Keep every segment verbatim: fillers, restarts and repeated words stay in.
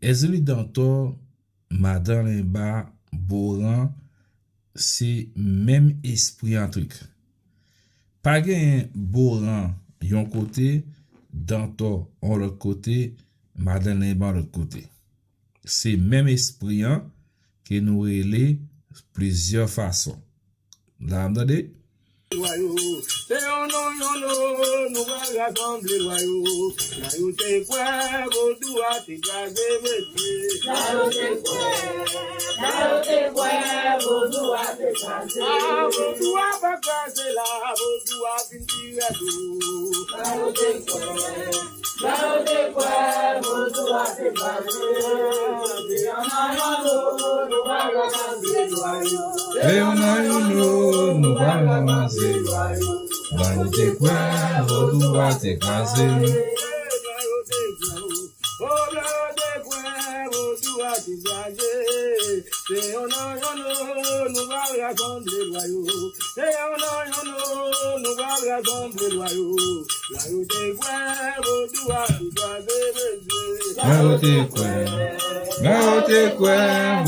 Èzili Dantò, Madan Lenba, Boran, se menm espri an trik. Pa genyen Boran yon kote, Dantò yon lòt kote, Madan Lenba yon lòt kote. Se menm espri an ke nou rele plizyè fason. La, m tande? Lwa yo, se yon non, yon non, nou pral rasanble lwa yo. Lwa yo te kwè vodou a te kraze, mesye. Lwa yo te kwè, lwa yo te kwè vodou a te kraze. Ah, vodou a pa kraze la, vodou a vin pi rèd o. Lwa yo te kwè, lwa yo te kwè vodou a te kraze. Se yon nan yon non, nou pral rasanble lwa yo. Se yon nan yon non, nou pral rasanble lwa yo. Lwa yo te kwè vodou a te kraze. Lwa yo te kwè, oh, lwa yo te kwè vodou a te kraze. Se yon nan yon non, nou pral rasanble lwa yo. Se yon nan yon non, nou pral rasanble lwa yo. Lwa yo te kwè vodou a te kraze, mesye. Lwa yo te kwè, lwa yo te kwè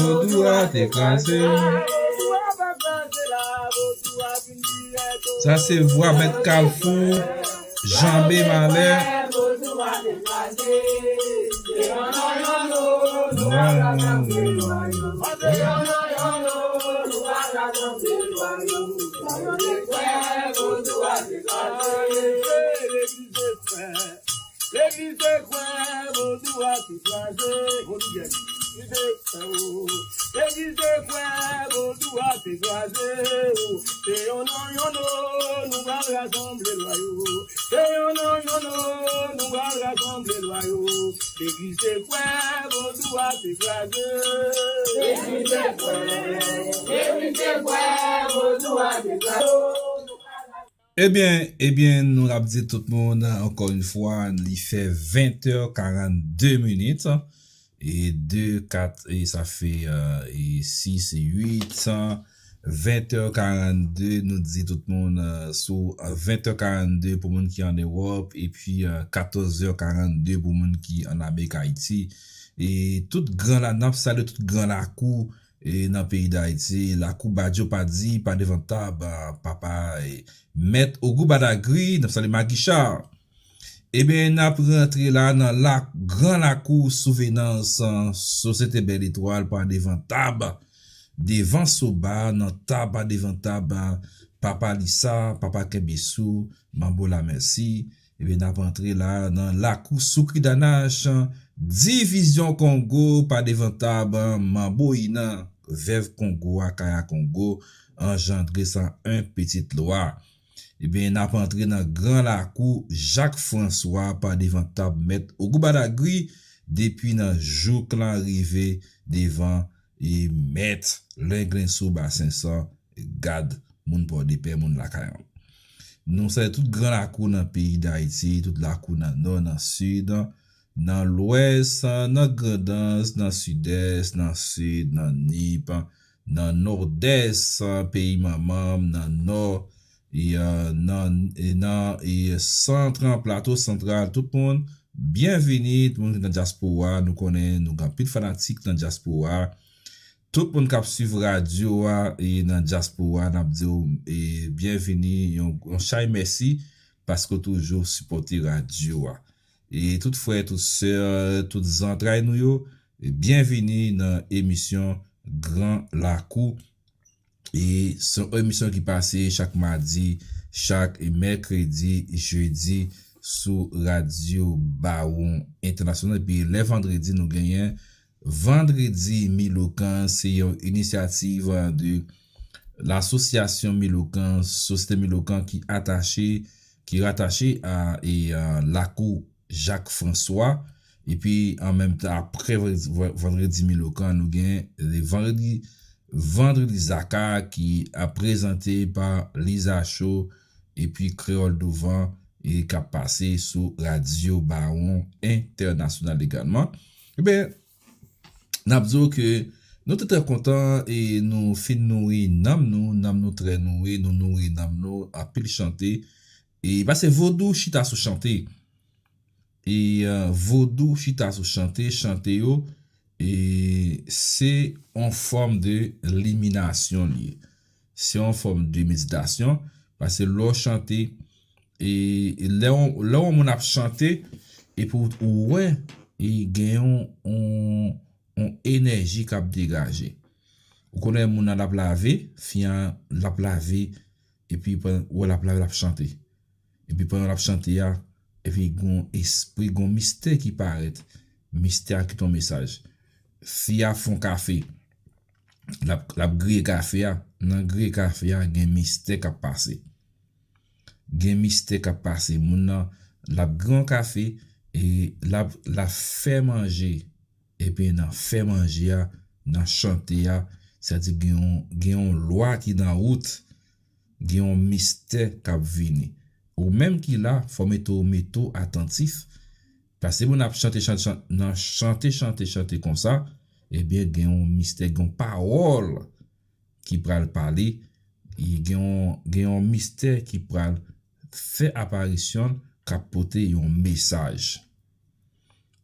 vodou a te kraze. Vodou a pa kraze la, vodou a vin pi rèd o. Sa se vwa Mèt Kalfou, Janbe Malè. Vodou a te kraze. Se yon nan yon non, nou pral rasanble lwa yo. Se yon nan yon non, nou pral rasanble lwa yo. Lwa yo te kwè vodou a te kraze. Legliz te kwè, legliz te kwè vodou a te kraze. Vodou, legliz te kwè, oh. Legliz te kwè vodou a te kraze, oh. Se yon nan yon non, nou pral rasanble lwa yo. Se yon nan yon non, nou pral rasanble lwa yo. Legliz te kwè vodou a te kraze. Legliz te kwè, legliz te kwè vodou a te kraze. Ebyen, ebyen, nou ap di tout moun, ankò yon fwa, li fè ven tè karannde minit. E de, kat, e sa fè, e sis, e uit, ven tè karannde, nou di tout moun, e, sou, e, ven tè karannde pou moun ki ann Ewòp, epi, e, katòz tè karannde pou moun ki ann Amerik Ayiti. E tout gran la, n ap salye tout gran lakou, e nan peyi Dayiti, lakou Badjo Padi, pa devan tab, a, papa, e, Mèt Ogou Badagri, n ap salye Magicha. Ebyen, n ap rantre la nan la, gran lakou Souvenans, Sosyete Bèl Etwal, pa devan tab, devan Soba, nan tab, pa devan tab, papa Lisa, papa Kenbesou, Manbo Lamèsi. Ebyen, n ap antre la nan lakou Soukridanach, Divizyon Kongo, pa devan tab, Manbo Inan, vèv Kongo a, Kaya Kongo, anjandre san en pitit lwa. Ebyen, n ap antre nan gran lakou Jak Franswa pa devan tab Mèt Ogou Badagri, depi nan jouk lan rive devan e Mèt Lenglenso Basen San, gad moun Pòdepè, moun lakay an. Nou salye tout gran lakou nan peyi Dayiti, tout lakou nan nò, nan sid, nan lwès, nan grandans, nan sidès, nan sid, nan nip, nan nòdès, peyi manman m, nan nò, e, e, nan, e, nan, e, sant, plato santral, tout moun, byenvini, tout moun ki nan dyaspora, nou konnen nou gen anpil fanatik nan dyaspora. Tout moun k ap swiv radyo a e nan dyaspora, n ap di w, e, byenvini, yon, yon chay mèsi paske w toujou sipòte radyo a. E tout frè, tout sè, tout zantray nou yo, e byenvini nan emisyon Gran Lakou. E se yon emisyon ki pase chak madi, chak mèkredi, jedi sou Radyo Bawon Entènasyonal. Epi lè vandredi, nou genyen Vandredi Milokan, se yon inisyativ de Lasosyasyon Milokan, Sosyete Milokan ki atache, ki ratache a, e, a Lakou Jak Franswa. Epi, an menm tan, apre Vandredi, Vandredi Milokan, nou gen, e, Vandredi, Vandredi Zaka ki ap prezante pa Liza Cho epi Kreyòl Douvan e k ap pase sou Radyo Bawon Entènasyonal egalman. Ebyen, n ap di w ke nou te trè kontan e nou fin nouri nanm nou, nanm nou trè nouri, nou nouri nanm nou, anpil chante. E paske vodou chita sou chante. E, e, vodou chita sou chante, chante yo, E se yon fòm de liminasyon li ye. Se yon fòm de meditasyon, paske lè w chante, e lè yon, lè yon moun ap chante, epi w, ou wè, e gen yon, yon, yon enèji k ap degaje. Ou konnen moun nan l ap lave, fi an l ap lave, epi pandan, ou wè l ap lave, l ap chante. Epi pandan l ap chante a, epi gon espri, gon mistè ki parèt. Mistè a ki t on mesaj. Fi a fè on kafe. L ap, l ap griye kafe a. Nan griye kafe a, gen mistè k ap pase. Gen mistè k ap pase. Moun nan, l ap griye on kafe, e l ap, l ap fè manje. Epi nan fè manje a, nan chante a, sètadi gen yon, gen yon lwa ki nan wout, gen yon mistè k ap vini. Ou menm ki la, fò mete w, mete w atantif. Paske moun ap chante, chante, chante, nan chante, chante, chante konsa, ebyen, gen yon mistè, gen yon pawòl ki pral pale, e gen yon, gen yon mistè ki pral fè aparisyon l, k ap pote yon mesaj.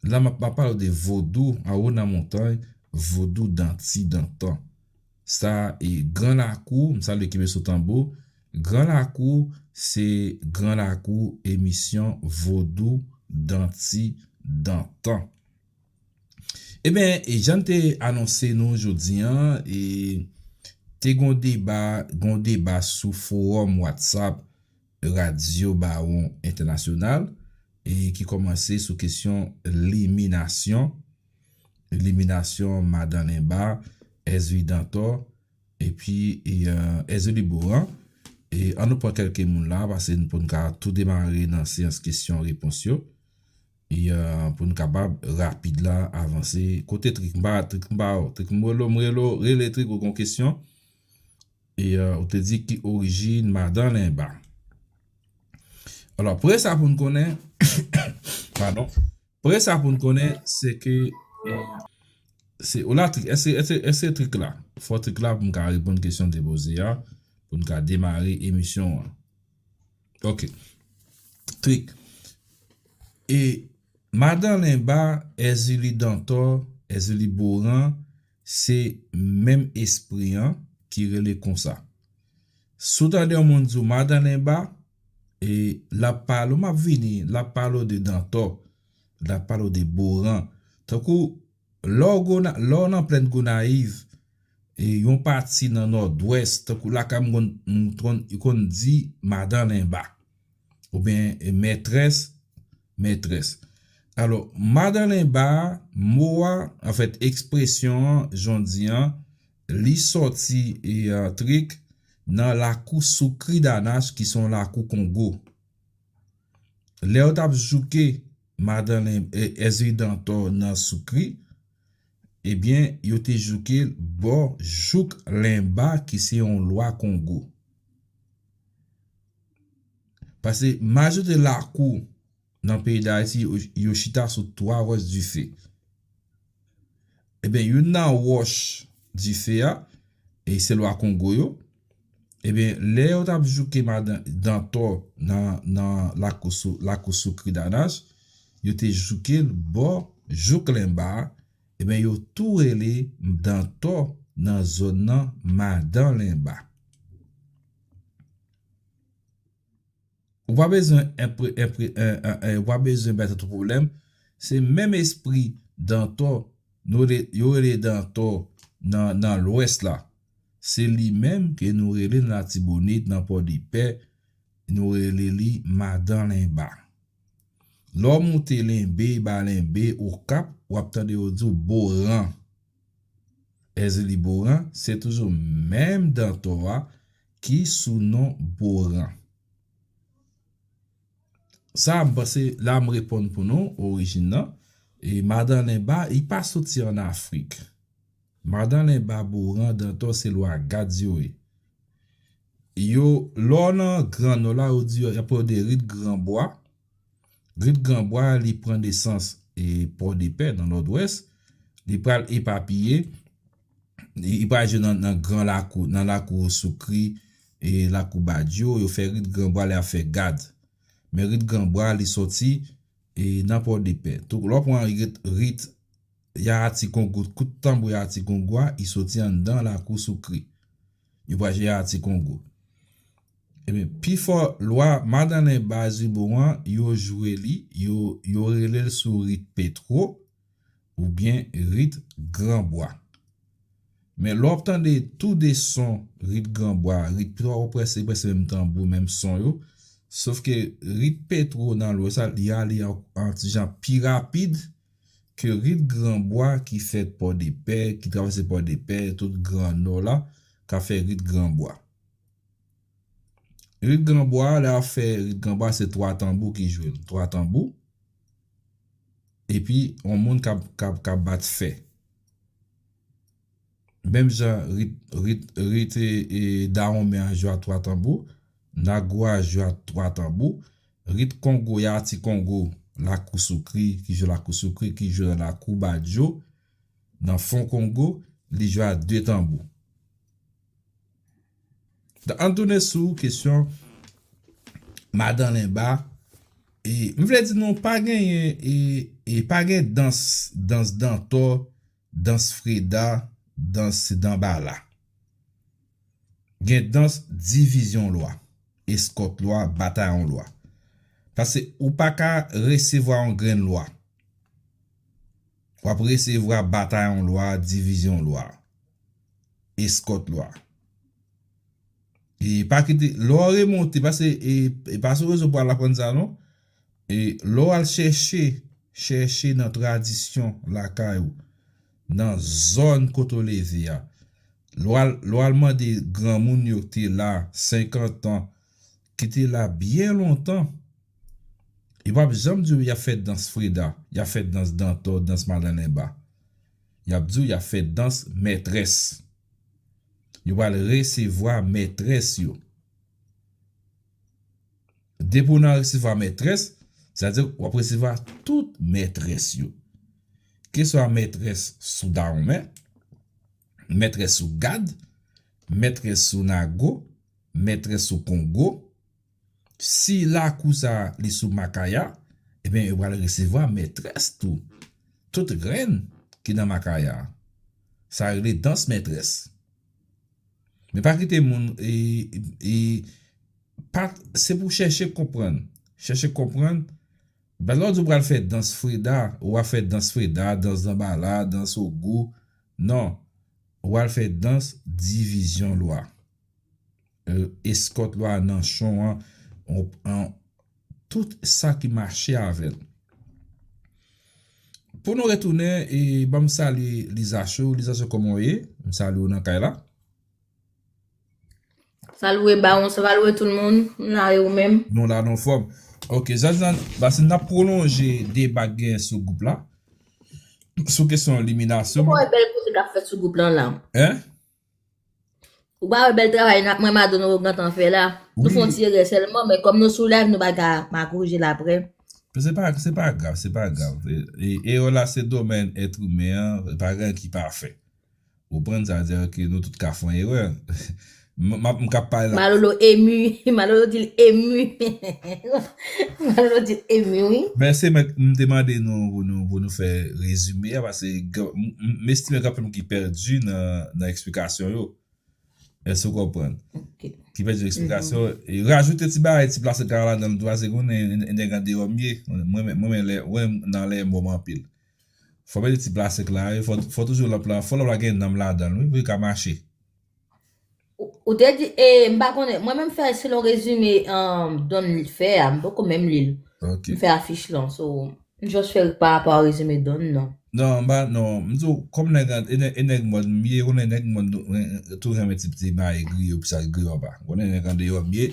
La, m ap, m ap pale w de vodou anwo nan montay, vodou danti dantan. Sa e Gran Lakou, m salye kenbe sou tanbou. Gran Lakou, se Gran Lakou emisyon vodou danti dantan. Ebyen, e jan m te anonse nou jodi a, e te gon deba, gon deba sou fowòm WhatsApp Radyo Bawon Entènasyonal, e ki kòmanse sou kesyon liminasyon, liminasyon Madan Lenba, Èzili Dantò, epi, e, Èzili Boran. E ann nou pran kèlke moun la, paske n, pou n ka tou demare nan seyans kesyon repons yo. E, e, pou n kapab rapid la avanse. Kote Trik? M pa, Trik, m pa wè w. Trik, m rele w, m rele w, rele Trik, ou gon kesyon. E, e, ou te di ki orijin Madan Lenba. Alò, premye sa pou n konnen, padon, premye sa pou n konnen, se ke, e, se, ou la Trik, èske, èske, èske Trik la? Fò Trik la pou m ka reponn kesyon te poze a, pou n ka demare emisyon an. Ok. Trik. E Madan Lenba, Èzili Dantò, Èzili Boran, se menm espri an ki rele konsa. Si w tande yon moun di w Madan Lenba, e l ap pale w, m ap vini, l ap pale w de Dantò, l ap pale w de Boran. Tankou, lè w Gona-, lè w nan plèn Gonayiv, e yon pati nan Nòdwès, tankou lakay m konn, m konn, yo konn di Madan Lenba. Oubyen, e, mètrès, mètrès. Alò, Madan Lenba, mo a, anfèt, ekspresyon an, jan w di an, li sòti, e, a, Trik, nan lakou Soukri Danach, ki se yon lakou Kongo. Lè yo t ap jouke Madan Len-, e, Èzili Dantò nan Soukri, ebyen, yo te jouke l bò jouk Lenba, ki se yon lwa Kongo. Paske majorite lakou nan peyi Dayiti, yo, yo chita sou twa wòch dife. Ebyen, youn nan wòch dife a, e se lwa Kongo yo. Ebyen, lè yo t ap jouke madan Dantò nan, nan lakou Sou-, lakou Soukri Danach, yo te jouke l bò jouk Lenba a. Ebyen, yo tou rele Dantò nan zòn nan Madan Lenba. Ou pa bezwen enpre-, enpre-, en, en, en, ou pa bezwen bay tèt ou pwoblèm. Se menm espri Dantò, nou rele, yo rele Dantò nan, nan Lwès la. Se li menm ke nou rele nan Latibonit, nan Pòdepè, nou rele li Madan Lenba. Lè w moute Lenbe, ba Lenbe, Okap, w ap tande yo di w Boran. Èzili Boran, se toujou menm Dantò a ki sou non Boran. Sa, m panse, la m reponn pou nou, orijin nan. E Madan Lenba, li pa soti ann Afrik. Madan Lenba, Boran, Dantò, se lwa Gad yo ye. Yo, lè w nan Gran Nò la, yo di, y ap pale de rit Granbwa. Rit Granbwa, li pran nesans e Pòdepè, nan Nòdwès. Li pral epapiye. Li, li pral jwe nan, nan gran lakou, nan lakou Soukri, e lakou Badyo. Yo fè rit Granbwa, li ap fè Gad. Men rit Granbwa, li sòti, e nan Pòdepè. Tou, lè w pran rit, rit Yaya Ti Kongo, kout tanbou Yaya Ti Kongo a, li soti anndan Lakou Soukri. Yo pral jwe Yaya Ti Kongo. Ebyen, pifò lwa Madanlenba Zibon an, yo jwe li, yo, yo rele l sou rit Petwo oubyen rit Granbwa. Men lè w ap tande tou de son rit Granbwa, rit Petwo, prèske, prèske menm tanbou, menm son yo. Sof ke rit Petwo nan lwès la, li ale an, an ti jan pi rapid ke rit Granbwa ki fèt Pòdepè, ki travèse Pòdepè, tout Gran Nò la, k ap fè rit Granbwa. Rit Granbwa, lè y ap fè rit Granbwa, se twa tanbou ki jwe l. Twa tanbou. Epi, yon moun k ap, k ap, k ap bat fè. Menm jan rit, rit, rit e, e Dawonmen an jwe a twa tanbou, Nago a jwe a twa tanbou, rit Kongo, Yaya Ti Kongo, Lakou Soukri, ki jwe Lakou Soukri, ki jwe nan Lakou Badjo, nan Fon Kongo, li jwe a de tanbou. Donk, ann tounen sou kesyon Madanlenba. E, m vle di nou, pa genyen, e, e pa gen dans, dans dantò, dans freda, dans danbala. Gen dans divizyon lwa, eskòt lwa, batayon lwa. Paske ou pa ka resevwa yon grenn lwa. W ap resevwa batayon lwa, divizyon lwa, eskòt lwa. E pa kite, lè w remonte, paske e, e pa sou rezo pou w al aprann sa non. E lè w al chèche, chèche nan tradisyon lakay ou, nan zòn kote w leve a, lè w al, lè w al mande granmoun yo ki te la senkant an, ki te la byen lontan, yo p ap janm di w y ap fè dans freda, y ap fè dans dantò, dans madanlenba. Y ap di w y ap fè dans mètrès. Yo pral resevwa mètrès yo. Depi w nan resevwa mètrès, sa vle di w ap resevwa tout mètrès yo. Keswa mètrès sou Dawonmen, mètrès sou Gad, mètrès sou Nago, mètrès sou Kongo. Si lakou sa a li sou Makaya, ebyen, yo pral resevwa mètrès tou. Tout rèn ki nan Makaya a. Sa rele dans mètrès. Men pa kite moun, e, e, pa, se pou chèche konprann. Chèche konprann. Lè w di w pral fè dans freda, ou a fè dans freda, dans danbala, dans ogou. Non. Ou pral fè dans divizyon lwa. E, eskòt lwa, nanchon an, on, an, tout sa ki mache avè l. Pou nou retounen, e, ban m salye Lizacho. Lizacho, kòman w ye? M salye w nan kay la. Salwe Bawon, salwe tout moun. M la, e ou menm? Nou la, nou anfòm. Ok, Zazan, paske n ap pwolonje deba k genyen sou gwoup la. Sou kesyon eliminasyon. Ou pa wè bèl koze k ap fèt sou gwoup lan la? Hein? Ou pa wè bèl travay n ap, mwen, Madonn, ou gentan fè la? Nou fè yon ti erè sèlman, men kòm nou sou live, nou pa ka magouje l aprè. Se pa, se pa grav, se pa grav. E, e, erè la, se domèn èt imen an, pa gen anyen ki pafè. Ou konprann, sa vle di ke nou tout ka fè yon erè. M, m, m ka pale la. Malolo emu, Malolo di l emu. Malolo di l emu, wi. Men se mwen, m te mande nou pou nou, pou nou fè rezime a, paske gen, m, m, m estime gen anpil moun ki pèdi nan, nan eksplikasyon yo. Èske w konprann? Ok. Ki pèdi nan eksplikasyon. E rajoute ti bagay, ti plastik la ladan l tou, paske konnen, e, e, nèg andeyò m ye. Mwen, mwen, mwen, mwen, lè, mwen, nan lè mò m anpil. Fò mete ti plastik la, wi, fò, fò toujou lanp la, fò lanp la gen nanm ladan l, wi, pou li ka mache. Ou, ou te di, e, m pa konnen, mwen menm fè selon rezime, um, Don fè a, m poko menm li l. Ok. M fè afich lan, so, m just fè pa rapò a rezime Don nan. Non, m pa, non, m di w, kòm nèg an, e nèg, e nèg mòd m ye, konnen nèg mòd nou, e, e, tou renmen ti, ti bagay griyo, pou sa griyo anba. Konnen nèg andeyò m ye,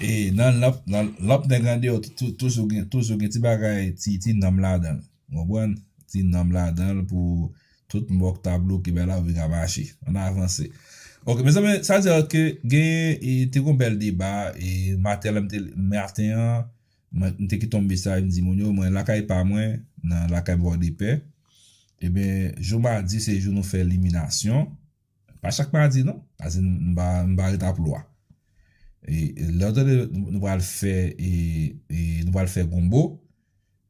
e nan lanp, nan lanp nèg andeyò, tou-, tou-, toujou gen, toujou gen ti bagay, ti, ti nanm ladan l. Ou konprann? Ti nanm ladan l pou tout mò k ta bloke bay la pou vin ka mache. Ann avanse. Ok, mezanmi, sa di ke gen, e, te gon bèl deba, e, maten an, m te, maten an, mwen, m te kite yon mesaj, m di moun yo, mwen lakay pa mwen, nan lakay Pòdepè. Ebyen, jou madi, se jou nou fè eliminasyon. Pa chak madi, non. Paske m, m pa, m pa ret ap lwa. E, e, lè w tande nou, nou pral fè, e, e, nou pral fè gonbo,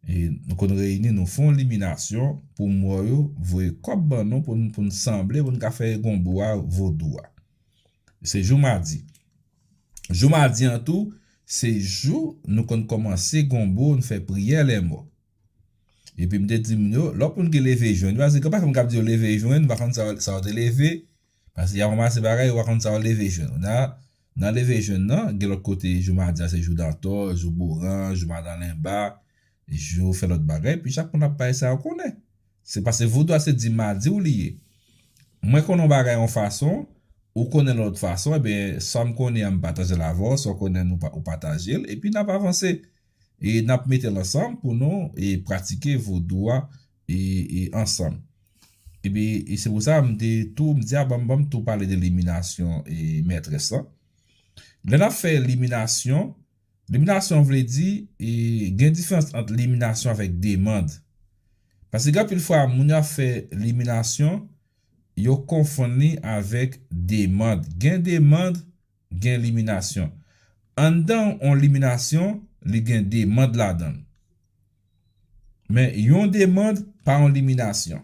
E nou konn reyini, nou fè yon liminasyon pou mò yo, voye kòb ban nou pou n, pou n sanble, pou n ka fè gonbo a vodou a. Se jou madi. Jou madi an tou, se jou nou konn kòmanse gonbo, nou fè priyè lèmò. Epi m te di moun yo, lè w konn gen leve jwenn, paske gen pakèt moun k ap di yo leve jwenn, ou pa konn sa, sa w te leve, paske y ap ranmase bagay, ou pa konn sa w leve jwenn. Nan, nan leve jwenn nan, gen lòt kote, jou madi a, se jou dantò, jou boran, jou madan lenba, jou fè lòt bagay, epi chak moun ap bay sa yo konnen. Se paske vodou a se di madi w li ye. Mwen konnen yon bagay yon fason, ou konnen lòt fason, ebyen, sa m konnen an, m pataje l avè w, sa w konnen an, ou pa-, ou pataje l, epi n ap avanse. E n ap mete l ansanm pou nou, e, pratike vodou a, e, e, ansanm. Epi, e se pou sa m te tou, m di, a, ban m, ban m tou pale de liminasyon, e, mètrès lan. Lè n ap fè liminasyon, liminasyon vle di, e, gen diferans ant liminasyon avèk demande. Paske gen anpil fwa, moun yo ap fè liminasyon, yo konfonn li avèk demande. Gen demande, gen liminasyon. Anndan yon liminasyon, li gen demande ladan l. Men yon demande pa yon liminasyon.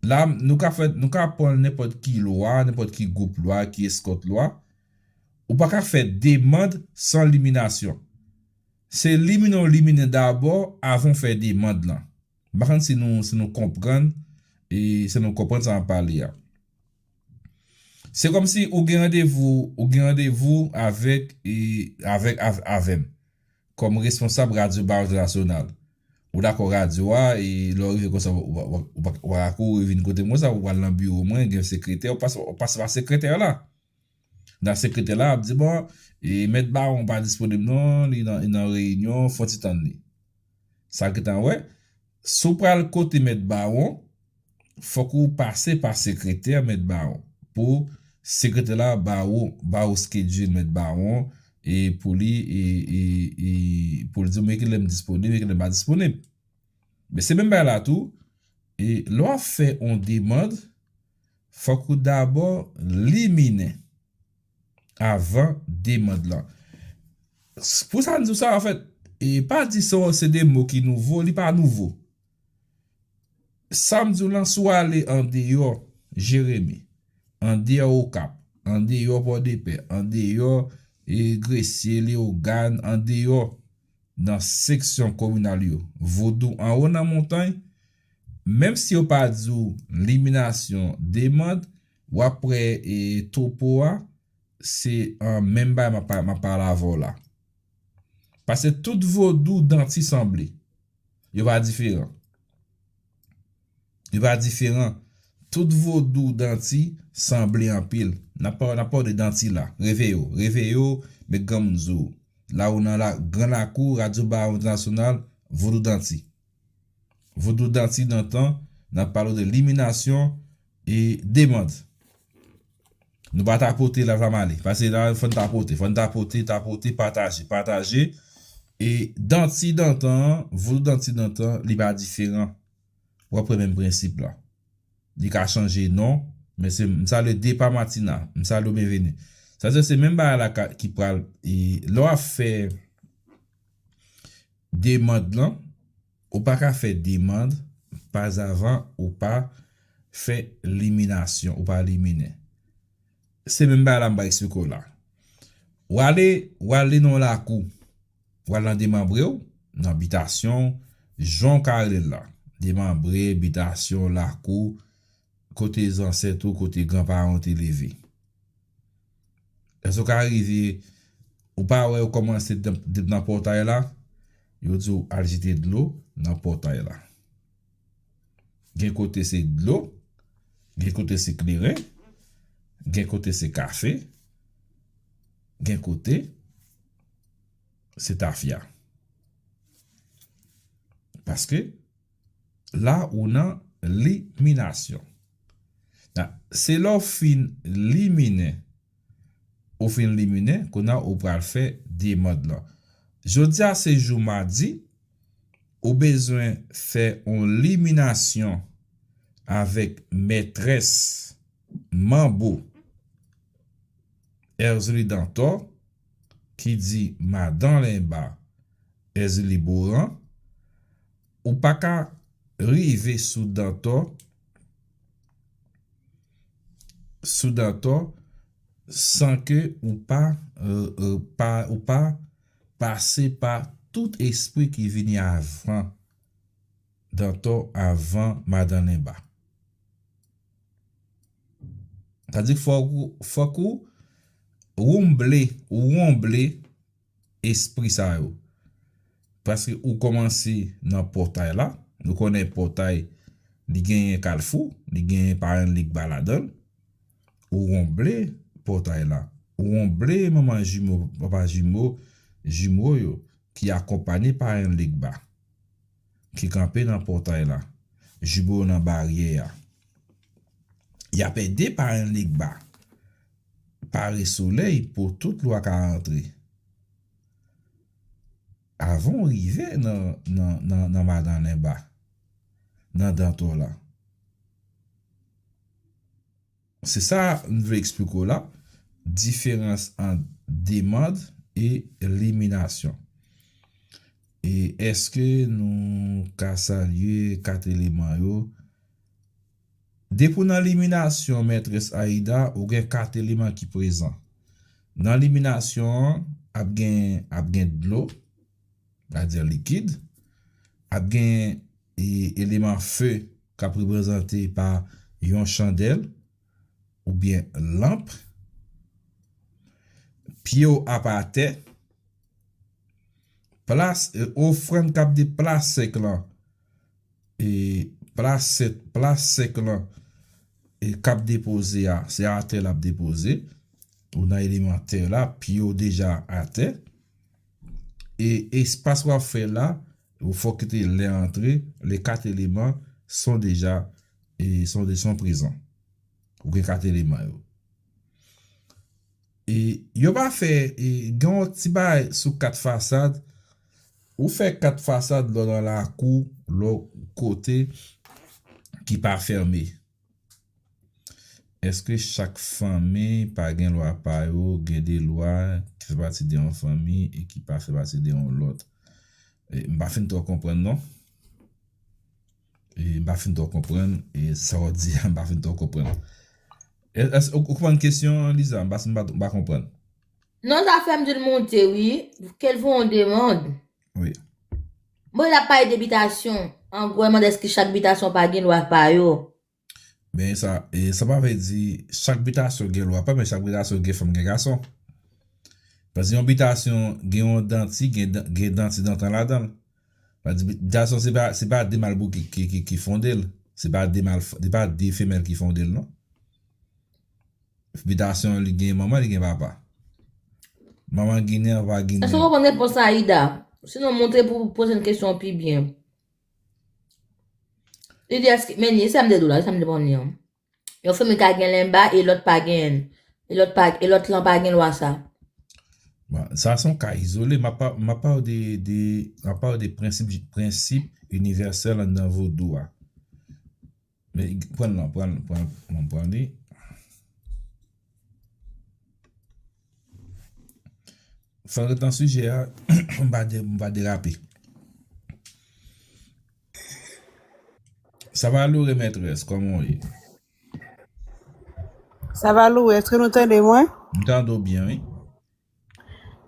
La, nou ka fè, nou ka pran nenpòt ki lwa, nenpòt ki gwoup lwa, ki eskòt lwa. Ou pa ka fè demande san liminasyon. Se liminen w liminen dabò avan w fè demande lan. M pa konn si nou, si nou konprann, e si nou konprann sa m ap pale a. Se kòmsi ou gen randevou, ou gen randevou avèk, e, avèk, av-, avè m kòm responsab Radyo Bawo Entènasyonal. Ou dakò radyo a, e lè w rive konsa, ou, ou, ou, ou, ou pa ka kouri vin kote mwen sa, ou pral nan biwo mwen, gen sekretè, ou pase, ou pase pa sekretè la. Nan sekretè la ap di, bon, e, mèt Bawon pa disponib non, li nan, li nan reyinyon, fon ti tann li. Sa gentan wè, si w pral kote mèt Bawon, fòk ou pase pa sekretè mèt Bawon. Pou sekretè la ba ou, ba ou schedule mèt Bawon, e pou li, e, e, e pou li di w, men ki lè m disponib, men ki lè m pa disponib. Men se menm bagay la tou, e lè w ap fè yon demande, fòk ou dabò liminen avan demande lan. Pou sa m di w sa, anfèt, e pa di sa se de mo ki nouvo, li pa nouvo. Sa m di w lan, si w ale andeyò Jeremi, andeyò Okap, andeyò Pòdepè, andeyò, e, Gresye, Leyogàn, andeyò nan seksyon kominal yo, Vodou anwo nan montay, menm si yo pa di w liminasyon, demande, w ap wè, e, topo a, se, e, menm bagay m ap, m ap pale avè w la. Paske tout Vodou Danti sanble. Yo pa diferan. Yo pa diferan. Tout Vodou Danti sanble anpil. N ap pa-, n ap pale de Danti la. Reveyo. Reveyo, met granmoun zo. La ou nan la, gran lakou, Radyo Bawon Entènasyonal, Vodou Danti. Vodou Danti nan tan, n ap pale w de liminasyon e demande. Nou pa tapote la, fè m ale. Paske la, fò n tapote, fò n tapote, tapote, pataje, pataje. E Danti dantan an, Vodou Danti dantan, li pa diferan. W ap wè menm prensip la. Li ka chanje non, men se, m salye Depa Matina, m salye w, byenveni. Sa vle di se menm bagay la ka, ki pral, e, lè w ap fè demande lan, ou pa ka fè demande pazavan ou pa fè liminasyon, ou pa liminen. Se menm bagay la m pral eksplike w la. W ale, w ale nan yon lakou, w al nan demanbre w, nan bitasyon w, jan w ka rele l la. Demanbre, bitasyon, lakou, kote zansèt ou, kote granparan w te leve. Èske w ka rive, ou pa wè yo kòmanse depi nan pòtay la? Yo di w al jete dlo nan pòtay la. Gen kote se dlo, gen kote se kleren, gen kote se kafe, gen kote se tafya. Paske la ou nan liminasyon. Se lè w fin liminen, ou fin liminen, kounye a ou pral fè demande lan. Jodi a se jou madi, ou bezwen fè yon liminasyon avèk mètrès Manbo, Erzulie Dantor, ki di madan Lenba, Èzili Boran, ou pa ka rive sou Dantò, sou Dantò san ke ou pa, euh, euh, pa, ou pa pase pa tout espri ki vini avan Dantò, avan Madan Lenba. Sa di fòk ou, fòk ou wonble, ou wonble espri sa yo. Paske ou kòmanse nan pòtay la. Nou konnen pòtay, li genyen kalfou, li genyen Parenn Legba ladan l. Ou wonble pòtay la. Ou wonble manman jimo, papa jimo, jimo yo ki akonpanye Parenn Legba, ki kanpe nan pòtay la, jimo yo nan baryè a. Y ap ede Parenn Legba pare solèy pou tout lwa ka rantre. Avan w rive nan, nan, nan, nan Madan Lenba, nan Dantò la. Se sa m vle eksplike w la, diferans ant demann e liminasyon. E èske nou ka salye kat eleman yo? Depi w nan liminasyon, Mètrès Aida, ou gen kat eleman ki prezan. Nan liminasyon an, ap gen, ap gen dlo, sètadi likid, ap gen e, eleman fe k ap reprezante pa yon chandèl oubyen lanp. Pye w ap atè. Plas, e, ofrann k ap de plas sèk lan. E plas sèk, plas sèk lan, e k ap depoze a, se atè l ap depoze. Ou nan eleman tè la, pye w deja atè. E espas w ap fè la, ou fòk kite lè antre, les quatre éléments sont déjà, e sont de, sont présents. Ou gen kat eleman yo. E yo pa fè, e gen yon ti bagay sou kat fasad. Ou fè kat fasad lò nan lakou, lò kote ki pa fèmen. Èske chak fanmi pa gen lwa pa yo, gen de lwa ki fè pati de yon fanmi e ki pa fè pati de yon lòt? E, m pa fin twò konprann, non. E, m pa fin twò konprann, e, sa w di a, m pa fin twò konprann. E, èske ou, ou konprann kesyon an, Liza? M pa, m pa, m pa konprann. Non, zafè m di l monte, wi. Kèl fè yon demann. Wi. Bon, l ap pale de bitasyon. An gwo, l mande èske chak bitasyon pa gen lwa pa yo. Men sa, e, sa pa vle di chak bitasyon gen lwa pa, men chak bitasyon gen fanm, gen gason. Paske yon bitasyon gen yon danti, gen dan-, gen danti dantan ladan l. Sa di, bitasyon se pa, se pa de mal bouke ki, ki, ki fonde l. Se pa de mal, se pa de femèl ki fonde l, non. Bitasyon li gen manman, li gen papa. Manman ginen, papa ginen. Èske w konprann repons la, Ida? Sinon, montre pou pwochèn kesyon pi byen. Li di, èske, men li, sa m te di w la, sa m te ban li an. Yon fanmi ka gen lenba e lòt pa gen, e lòt pa, e lòt lan pa gen lwa sa. Bon, sa se yon ka izole, m ap pa, m ap pale de, de, m ap pale de prensip, prensip inivèsèl anndan vodou a. Men, pran l lan, pran, pran, pran, pran li. Fò n ret nan sijè a, m pa de, m pa derape. Savalore Mètrès, kòman w ye? Savalore, èske nou tande mwen? M tande w byen, wi.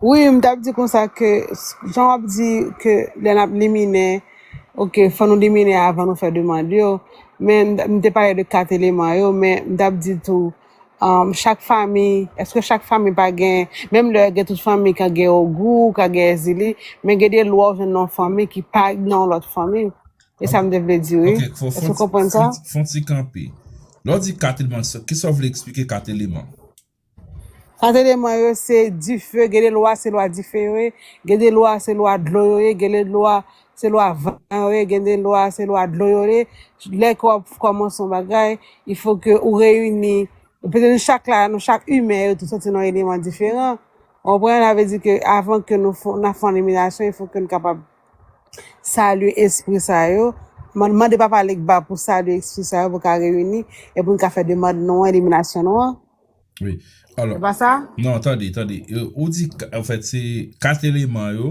Wi, m t ap di konsa ke, s-, jan w ap di ke lè n ap liminen, oke, fò nou liminen avan nou fè demann yo. Men m, m te pale de kat eleman yo, men m t ap di tou, um, chak fanmi, èske chak fanmi pa gen, menm lè gen tout fanmi ka gen ogou, ka gen èzili, men gen de lwa w jwenn nan yon fanmi ki pa nan yon lòt fanmi. E sa m te vle di, wi. Oke, fò, èske w konprann sa? Fò, fò n ti kanpe. Lè w di kat eleman, kisa w vle eksplike kat eleman? Kat eleman yo se dife, gen de lwa se lwa dife yo ye, gen de lwa se lwa dlo yo ye, gen de lwa se lwa van yo ye, gen de lwa se lwa dlo yo ye. Lè ke w ap kòmanse yon bagay, il faut que ou reyini, petèt nou chak la, nou chak imen yo tou soti nan yon eleman diferan. Ou konprann? Sa vle di ke avan ke nou fè, n ap fè yon eliminasyon, il faut que nou kapab salye espri sa yo. Man-, mande Papa Legba pou salye espri sa yo pou ka reyini e pou n ka fè demann nou an, eliminasyon nou an. Wi. Alò, se pa sa? Non, tande, tande. E, ou di, ka-, anfèt, se kat eleman yo,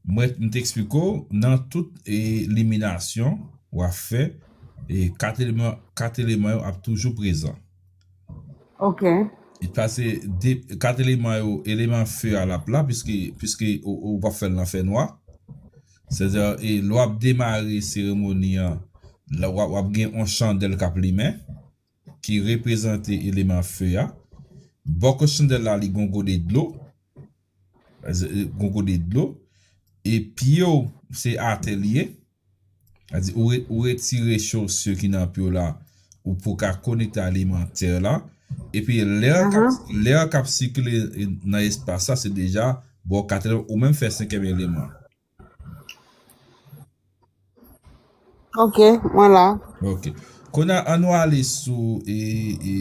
mwen, m te eksplike w, nan tout eliminasyon w ap fè, e kat eleman, kat eleman yo ap toujou prezan. Ok. E pase de, kat eleman yo, eleman fe a l ap la, piske, piske ou, ou p ap fè l nan fènwa. Sètadi, e lè w ap demare seremoni an, la w ap, w ap gen yon chandèl k ap limen, ki reprezante eleman fe a. Bò kot chandèl la, li gon gode dlo. Gon gode dlo. E pye w, se atè li ye. Sètadi, ou, re, ou retire chosir ki nan pye w la, ou pou ka konekte a eleman tè la. Epi, lè l k ap, lè l k ap sikile nan espas la, se deja bò kat eleman, ou menm fè senkyèm eleman. Ok, mwen la. Ok. Kounye a, ann nou ale sou, e, e,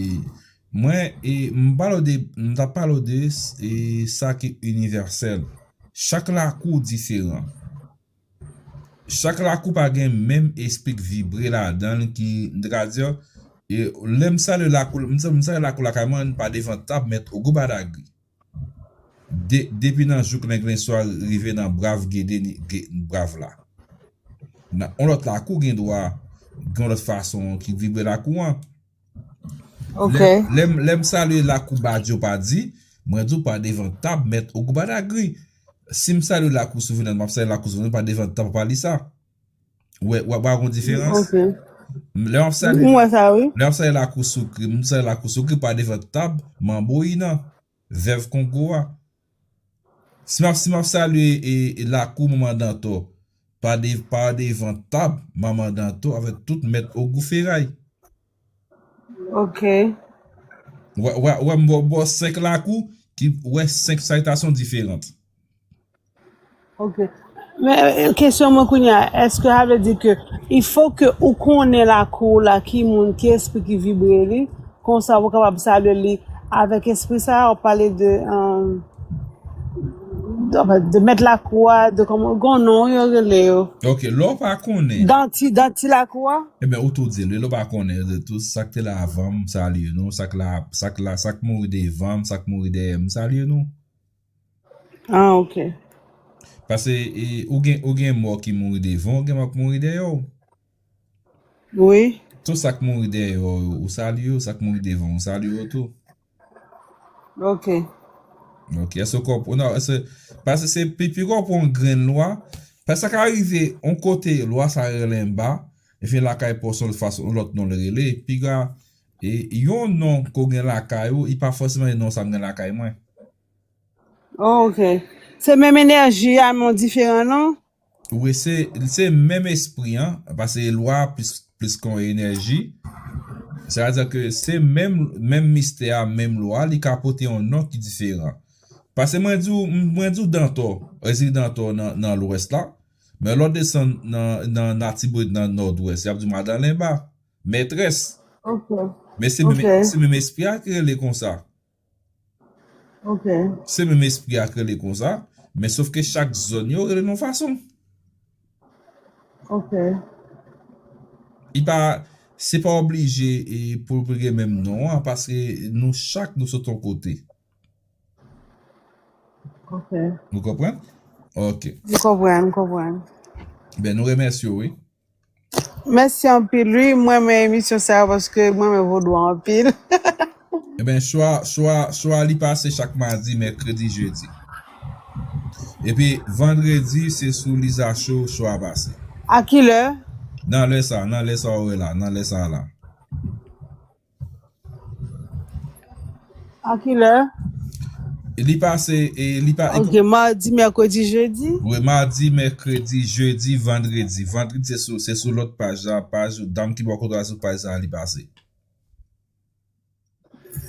mwen, e, m pale w de, m t ap pale w de, e, sa ki inivèsèl. Chak lakou diferan. Chak lakou pa gen menm espri k vibre ladan l ki, m te ka di, e, lè m salye lakou, m sa-, m salye lakou lakay mwen, pa devan tab, mèt Ogou Badagri. De, depi nan jouk lenglen swa rive nan brav gede ni, ge, brav la. Nan yon lòt lakou gen dwa, gen yon lòt fason ki vibre lakou an. Ok. Lè, lè m, lè m salye lakou Badyo pa di, mwen di w pa devan tab, mèt Ogou Badagri. Si m salye lakou Souvenans, m ap salye lakou Souvenans, pa devan tab, pa li sa. Ou wè, w ap, w ap wè yon diferans? Ok. Lè m ap salye, Mwen sa, wi. Lè m ap salye lakou Soukri, m salye lakou Soukri, pa devan tab, manbo Inan, vèv Kongo a. Si m ap, si m ap salye e, e lakou Manman Dantò, pa de, pa devan tab, Manman Dantò avèk tout mèt Ogou Feray. Ok. Wè, wè, wè, m ba w, ba w senk lakou, ki, wè, senk salitasyon diferan. Ok. Men, e, kesyon mwen kounye a, èske sa vle di ke il faut que ou konnen lakou w la, ki moun, ki espri ki vibre li, konsa ou kapab salye li avèk espri sa a, ou pale de, um, de, de mèt lakou a, de kòman, gon non yo rele yo. Ok, lè w pa konnen. Danti, danti lakou a? Ebyen, ou tou di l, lè w pa konnen, de tout sa k te la avan m, m salye nou, sa k la, sa k la, sa k mouri devan m, sa k mouri dèyè m, m salye nou. Ah, ok. Paske, e, ou gen, ou gen mò ki mouri devan, ou gen mò ki mouri dèyè w. Wi. Tout sa k mouri dèyè w, ou salye yo, sa k mouri devan, ou salye yo tou. Ok. Ok, èske w konprann? Non, èske, paske se pi, pi konprann yon grenn lwa. Paske sa ka rive, yon kote, lwa sa rele anba, epi lakay pa w se yon lòt fason, yon lòt non l rele. Piga, e, yon non ke w gen lakay ou, li pa fòseman yon non sa m gen lakay mwen. Oh, ok. Se menm enèji a, men yon diferan non? Wi, se, se menm espri an, paske lwa plis, plis ke yon enèji. Sa vle di ke se menm, menm mistè a, menm lwa, li ka pote yon non ki diferan. Paske mwen di w, mwen di w Dantò, Ezili Dantò nan, nan lwès la, men lè w desann nan, nan Latibonit nan nòdwès, y ap di w Madan Lenba, mètrès. Ok. Men se menm, Ok. se menm espri a ki rele konsa. Ok. Se menm espri a k rele konsa, men sof ke chak zòn yo rele yon fason. Ok. Li pa, se pa oblije e pou, pou gen menm non an, paske nou chak nou sot yon kote. Ok. Ou konprann? Ok. M konprann, m konprann. Ben, nou remèsye w, wi. Mèsi anpil, wi. Mwen renmen emisyon sa a paske mwen renmen vodou anpil. Ebyen, chwa, chwa, chwa li pase chak madi, mèkredi, jedi. Epi, vandredi, se sou Liza Show, chwa pase. A ki lè? Nan lè sa, nan lè sa ou wè la, nan lè sa la. A ki lè? Li pase, e, li pa, Ok, madi, mèkredi, jedi? Wi, madi, mèkredi, jedi, vandredi. Vandredi, se sou, se sou lòt paj la, paj Dam ki bò kote la sou paj sa, li pase.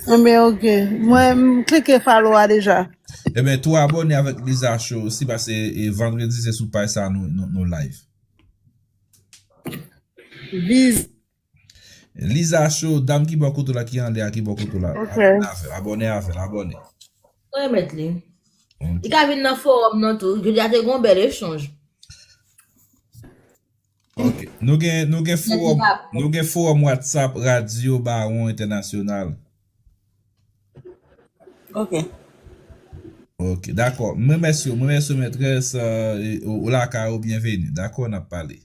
Enben, ok. Mwen, m klike follow a deja. Ebyen, tou abòne avèk Liza Show osi, paske, e, vandredi, se sou paj sa nou, nou, nou live. Viz. Liza Show, dam ki bò kote w la, ki anlè a, ki bò kote w la. Ok. Abòne avè l, abòne avè l, abòne. Mwen remèt li. Ok. Li ka vin nan fowòm nan tou. Jodi a te gon bèl echanj. Ok. Nou gen, nou gen fowòm, nou gen fowòm WhatsApp Radyo Bawon Entènasyonal. Ok. Ok, dakò. Mwen remèsye w, mwen remèsye w, mètrès, euh, e, ou, ou lakay ou, byenveni. Dakò, n ap pale.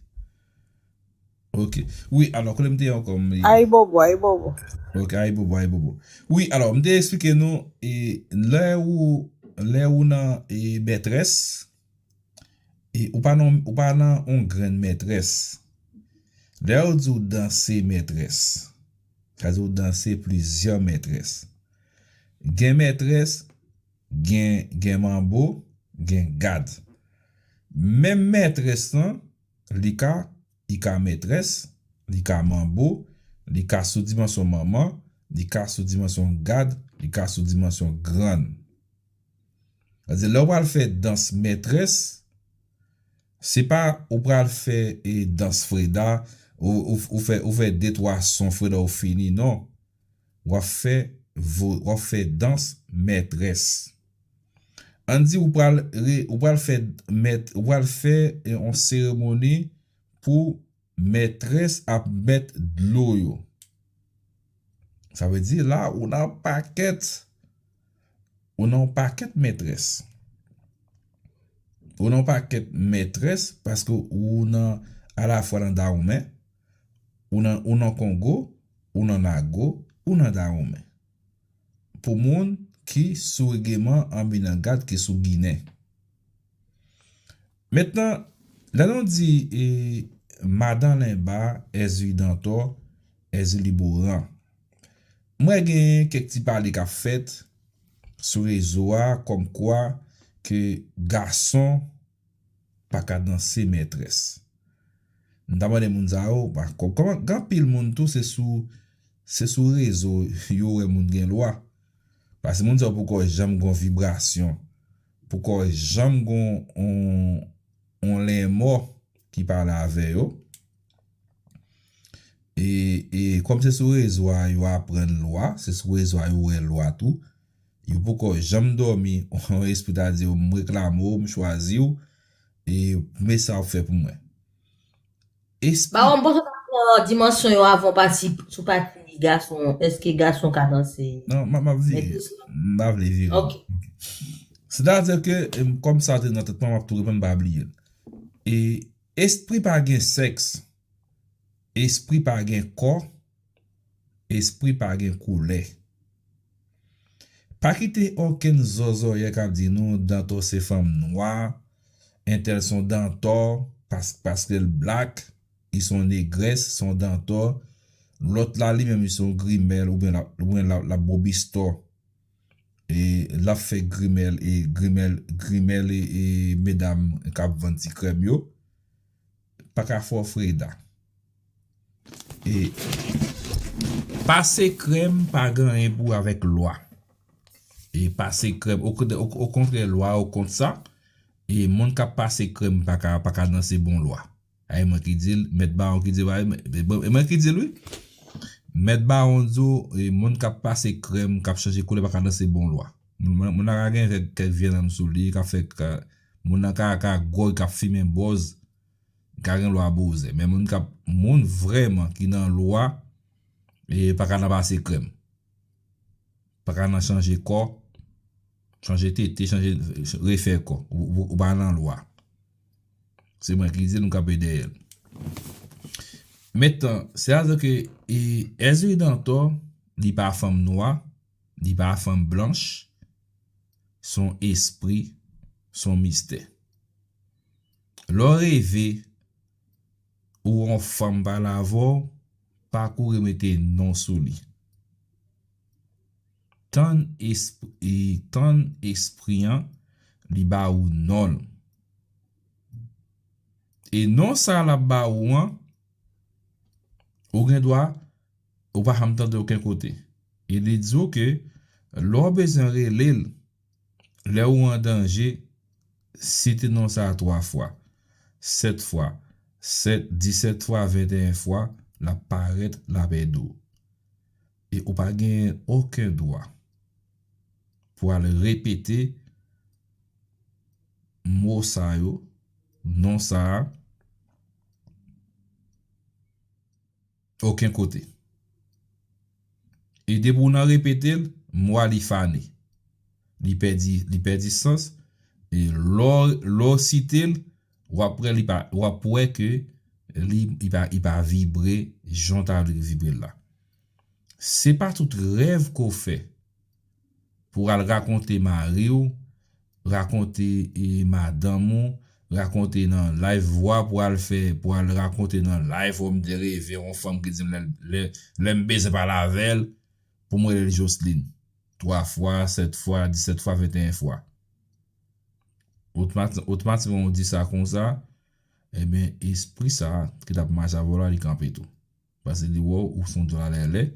Ok. Wi, alò, kote m te ye ankò, m bliye. Ayibobo, ayibobo. Ok, ayibobo, ayibobo. Wi, alò, m te eksplike nou, e, lè ou, lè ou nan, e, mètrès, e, ou pa nan, ou pa nan yon grenn mètrès. Lè yo di w danse mètrès, sa di w danse plizyè mètrès. Gen mètrès, gen, gen manbo, gen gad. Menm mètrès lan, li ka, li ka mètrès, li ka manbo, li ka sou dimansyon manman, li ka sou dimansyon gad, li ka sou dimansyon grann. Sa di, lè w pral fè dans mètrès, se pa ou pral fè, e, dans Freda, ou, ou, ou fè, ou fè de twa son Freda ou fini, non. W ap fè, vo- w ap fè dans mètrès. Ann di ou pral, re- ou pral fè mèt, ou pral fè, e, yon seremoni pou mètrès ap mèt dlo yo. Sa vle di la, ou nan pakèt, ou nan pakèt mètrès. Ou nan pakèt mètrès paske ou nan alafwa nan Dawonmen, ou nan, ou nan Kongo, ou nan Nago, ou nan Dawonmen. Pou moun ki sou regeman an Minangad ki sou Ginen. Mentnan, lè nou di, e, Madan Lenba, Èzili Dantò, Èzili Boran. M wè gen kèk ti pale k ap fèt sou rezo a, kòmkwa ke gason pa ka danse mètrès. M ta mande moun sa yo, pa, kò- kòman, gen anpil moun tou, se sou, se sou rezo yo wè moun gen lwa. Paske moun sa yo poko janm gon vibrasyon, poko janm gon on, on lenmò ki pale avè yo. E, e kòm se sou rezo a yo aprann lwa, se sou rezo a yo wè lwa tou. Yo poko janm dòmi, yon espri ta di yo, "M reklame w, m chwazi w, e men sa w fè pou mwen." Espri Ba, m panse w ta pran dimansyon yo avan pati, sou pati gason, èske gason ka danse Non, m ap, m ap vire. mètrès la? M pa vle vire. Ok. Sètadi ke, em, kòm sa te nan tèt mwen, m ap tou reponn, m pa bliye l. E espri pa gen sèks, espri pa gen kò, espri pa gen koulè. Pa kite okenn zòzòyè k ap di nou Dantò se fanm nwa, entèl se yon Dantò, pas, paske l black, li se yon negrès, se yon Dantò, lòt la li menm li se yon grimèl oubyen l ap, oubyen l ap, l ap bobistò. E l ap fè grimèl, e grimèl, grimèl e, e medam k ap vann ti krèm yo. Pa ka fè w Freda. E pase krèm pa gen anyen pou avèk lwa. E pase krèm, o, o, okontrè, lwa yo kont sa. E moun k ap pase krèm pa ka, pa ka danse bon lwa. A, e mwen ki di l, mèt bawon ki di l, e mwen, e mwen ki di l, wi. Mèt bawon di w, e moun k ap pase krèm, k ap chanje koulè, pa ka danse bon lwa. Moun, moun, moun nan ka gen kèk, kèk vye nanm sou li, k ap fè, ka, moun nan ka, ka gòj, k ap fimen bòz, ka gen lwa bozè. Men moun k ap, moun vrèman ki nan lwa, e pa ka nan pase krèm. Pa ka nan chanje kò, chanje tete, chanje, refè kò. Ou, ou, ou pa nan lwa. Se mwen ki di l, m kanpe dèyè l. Mentnan, sètadi ke, e, Èzili Dantò, li pa fanm nwa, li pa fanm blanch, se yon espri, se yon mistè. Lè w reve, ou yon fanm pale avè w, pa kouri mete non sou li. Tann espri, e tann espri an, li ba ou non l. E non sa l ap ba ou an, ou gen dwa, ou pa janm tande okenn kote. E li di w ke lè w bezwen rele l, lè ou an danje, site non sa a twa fwa, sèt fwa, sèt, disèt fwa, venteyen fwa, l ap parèt, l ap ede w. E ou pa genyen okenn dwa pou al repete mo sa yo, non sa a, okenn kote. E depi w nan repete l, mo a li fane. li pèdi, li pèdi sans, e lè w, lè w site l, w ap wè li pa, w ap wè ke li, li pa, li pa vibre jan w ta vle vibre l la. Se pa tout rèv ke w fè pou w al rakonte mari w, rakonte, e, madanm ou, rakonte nan live ou a, pou al fè, pou al rakonte nan live ou, m te reve yon fanm ki di m lè, lè, lè m bezwen pale avè l, pou m rele l Jocelyn. Twa fwa, sèt fwa, disèt fwa, venteyen fwa. Otomat-, otomatikman ou di sa konsa, ebyen, espri sa a ki t ap mache avè w la, li kanpe tou. Paske li wè w, ou se yon djòl alèlè,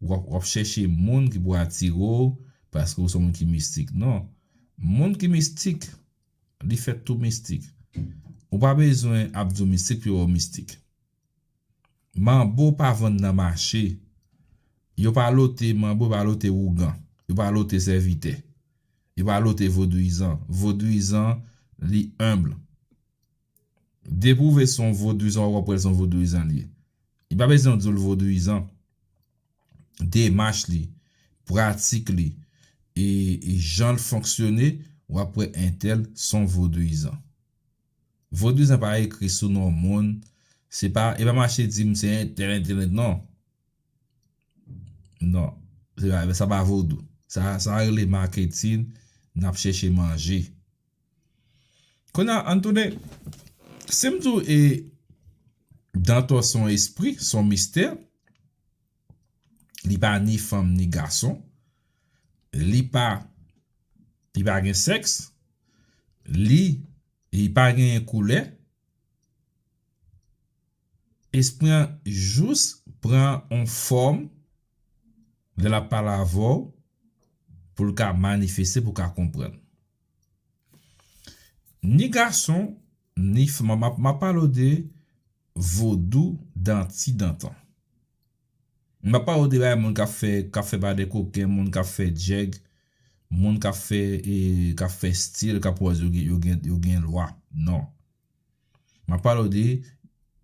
w ap, w ap chèche moun ki pou atire w, paske ou se yon moun ki mistik. Non. Moun ki mistik, li fèt tou mistik. Ou pa bezwen ap di w mistik pou yo wè w mistik. Manbo pa vann nan mache. Yo pa lote manbo, yo pa lote ougan. Yo pa lote sèvitè. Yo pa lote vodouyizan. Vodouyizan, li enb. Depi w vle se yon vodouyizan, w ap wè l se yon vodouyizan li ye. Li pa bezwen di w l vodouyizan. Demach li, pratik li, e, e jan l fonksyone, w ap wè entèl se yon vodouyizan. Vodouyizan pa ekri sou non moun. Se pa, e pa mache di m se entèl, entèl, entèl, non. Non. Se pa, sa pa vodou. Sa, sa rele maketin, n ap chèche manje. Kounye a, ann tounen, si m di w, e, Dantò se yon espri, se yon mistè, li pa ni fanm ni gason, li pa, li pa gen sèks, li, li pa genyen koulè, espri an jis pran yon fòm lè l ap pale avè w pou l ka manifeste, pou w ka konprann. Ni gason, ni fanm, m ap, m ap pale w de vodou dan ti dantan. M ap pale w de bagay moun k ap fè, k ap fè badè koken, moun k ap fè djèg, moun k ap fè, e, k ap fè stil, k ap wè yo gen, yo gen, yo gen lwa. Non. M ap pale w de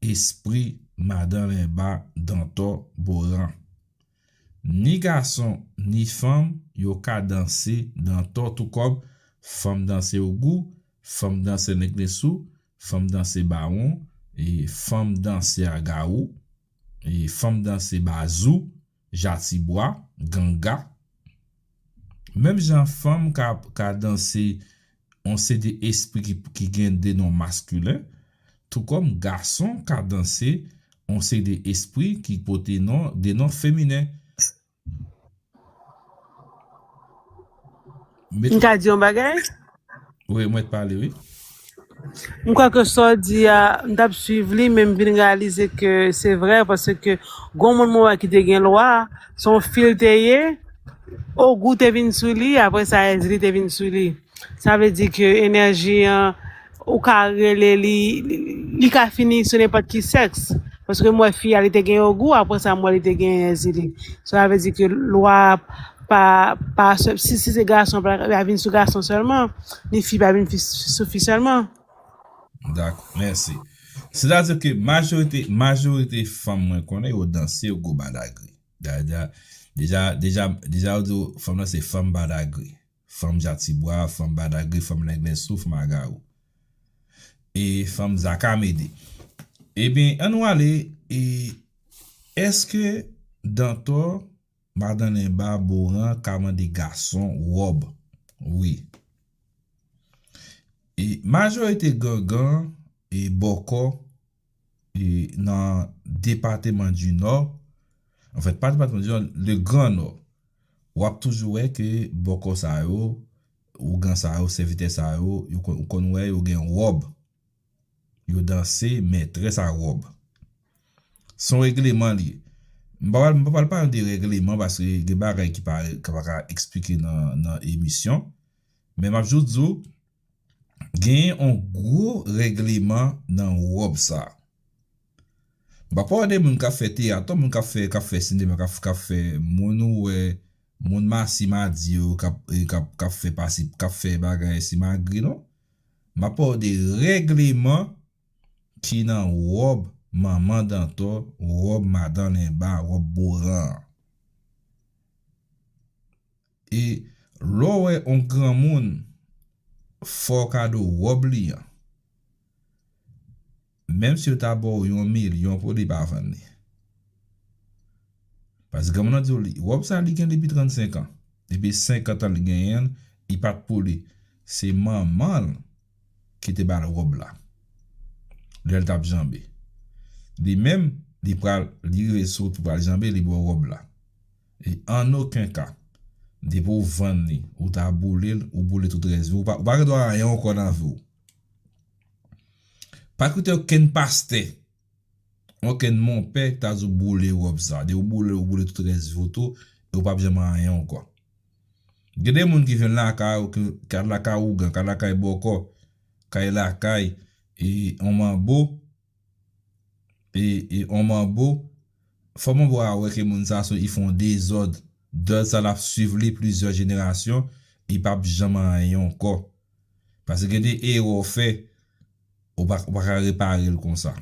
espri madan Lenba, Dantò, Boran. Ni gason, ni fanm, yo ka danse Dantò, tou kòm fanm danse Ogou, fanm danse Lenglensou, fanm danse Bawon, e fanm danse Agawou, e fanm danse Bazou, Jatibwa, Ganga. Menm jan fanm ka, ka danse yon seri de espri ki, ki gen de non maskilen, tou kòm gason ka danse yon seri de espri ki pote non, de non feminen. M ka di yon bagay? Wi, mwen t pale, wi. M kwè ke sa w di a, m t ap swiv li, men m vin reyalize ke se vrè, paske gon moun mwen wè ki te gen lwa, se yon fi l te ye, Ogou te vin sou li, apre sa, Èzili te vin sou li. Sa vle di ke enèji an, ou ka rele li, li, li ka fini sou nenpòt ki sèks. Paske m wè fi a, li te gen Ogou, apre sa, m wè li te gen Èzili. Sa vle di ke lwa pa, pa, si, si se gason, pa, pa vin sou gason sèlman, ni fi pa vin fi, sou fi sèlman. Dakò, mèsi. Sètadi ke majorite, majorite fanm mwen konnen yo danse Ogou Badagri. Deja, deja, deja, deja, deja, yo di w fanm nan se fanm Badagri. Fanm Jatibwa, fanm Badagri, fanm Lenglensou, fanm Agawou. E fanm Zakamede. Ebyen, ann nou ale, e èske Dantò, Madan Lenba, Boran ka mande gason wòb? Wi. E majorite gangan e bòkò e nan depatman di Nò, anfèt, pa depatman di Nò, le Gran Nò, w ap toujou wè ke bòkò sa yo, ougan sa yo, sèvitè sa yo, yo konn, ou konn wè yo gen wòb. Yo danse mètrès a wòb. Se yon regleman li ye. M pa pral, m pa pral pale de regleman paske gen bagay ki pa, ki pa ka eksplike nan, nan emisyon. Men m ap jis di w, genyen yon gwo regleman nan wòb sa. M pa pale de moun k ap fè teyat, moun k ap fè, k ap fè sinema, k ap, k ap fè moun ou wè, moun masi madi yo, k ap, e, k ap, k ap fè pase, k ap fè bagay simagri, non. M ap pale de regleman ki nan wòb manman Dantò, wòb madan Lenba, wòb Boran an. E Lè w wè yon granmoun fè w kado wòb li an, menm si yo ta ba w yon milyon pou li, pa vann li. Paske granmoun nan di w li, wòb sa li gen depi trannsenk an. Depi senkant an li genyen l, li pa t pou li. Se manman l ki te ba l wòb la. Lè l t ap janbe. Li menm, li pral, li rive sou wout pou pral janbe, li ba w wòb la. E an okenn ka, depi w vann li, ou ta boule l, ou boule tout rès vi w. Ou pa, ou pa gen dwa anyen ankò nan vi w. Pa koute okenn pastè, okenn monpè ki ta di w boule wòb sa. Depi w boule, ou boule tout rès vi w tou, e ou p ap janm anyen ankò. Gen de moun ki vin lakay ou, ki, ki al lakay ougan, ki al lakay bòkò, kay lakay, e on manbo, e, e on manbo, fò manbo a wè ke moun sa se, li fè yon dezòd. Dezòd sa l ap swiv li plizyè jenerasyon, li p ap janm anyen ankò. Paske gen de erè w fè, ou pa, ou pa ka repare l konsa.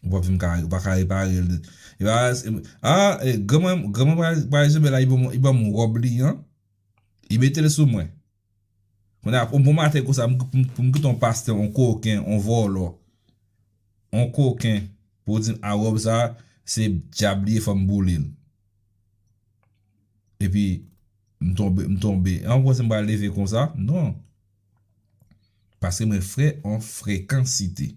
Ou pa vin ka, ou pa ka repare l. E pa, a, e, granmwen, granmwen pa, pa janbe la, li ban m, li ban m wòb li an, li mete l sou mwen. Kounye a, yon bon maten konsa, m, m, m kite yon pastè, yon koken, yon vòlò, yon koken, pou di m, a, wòb sa, se dyab li ye, fò m boule l. Epi, m tonbe, m tonbe. An, ou panse m pral leve konsa? Non. Paske mwen frè an frekansite.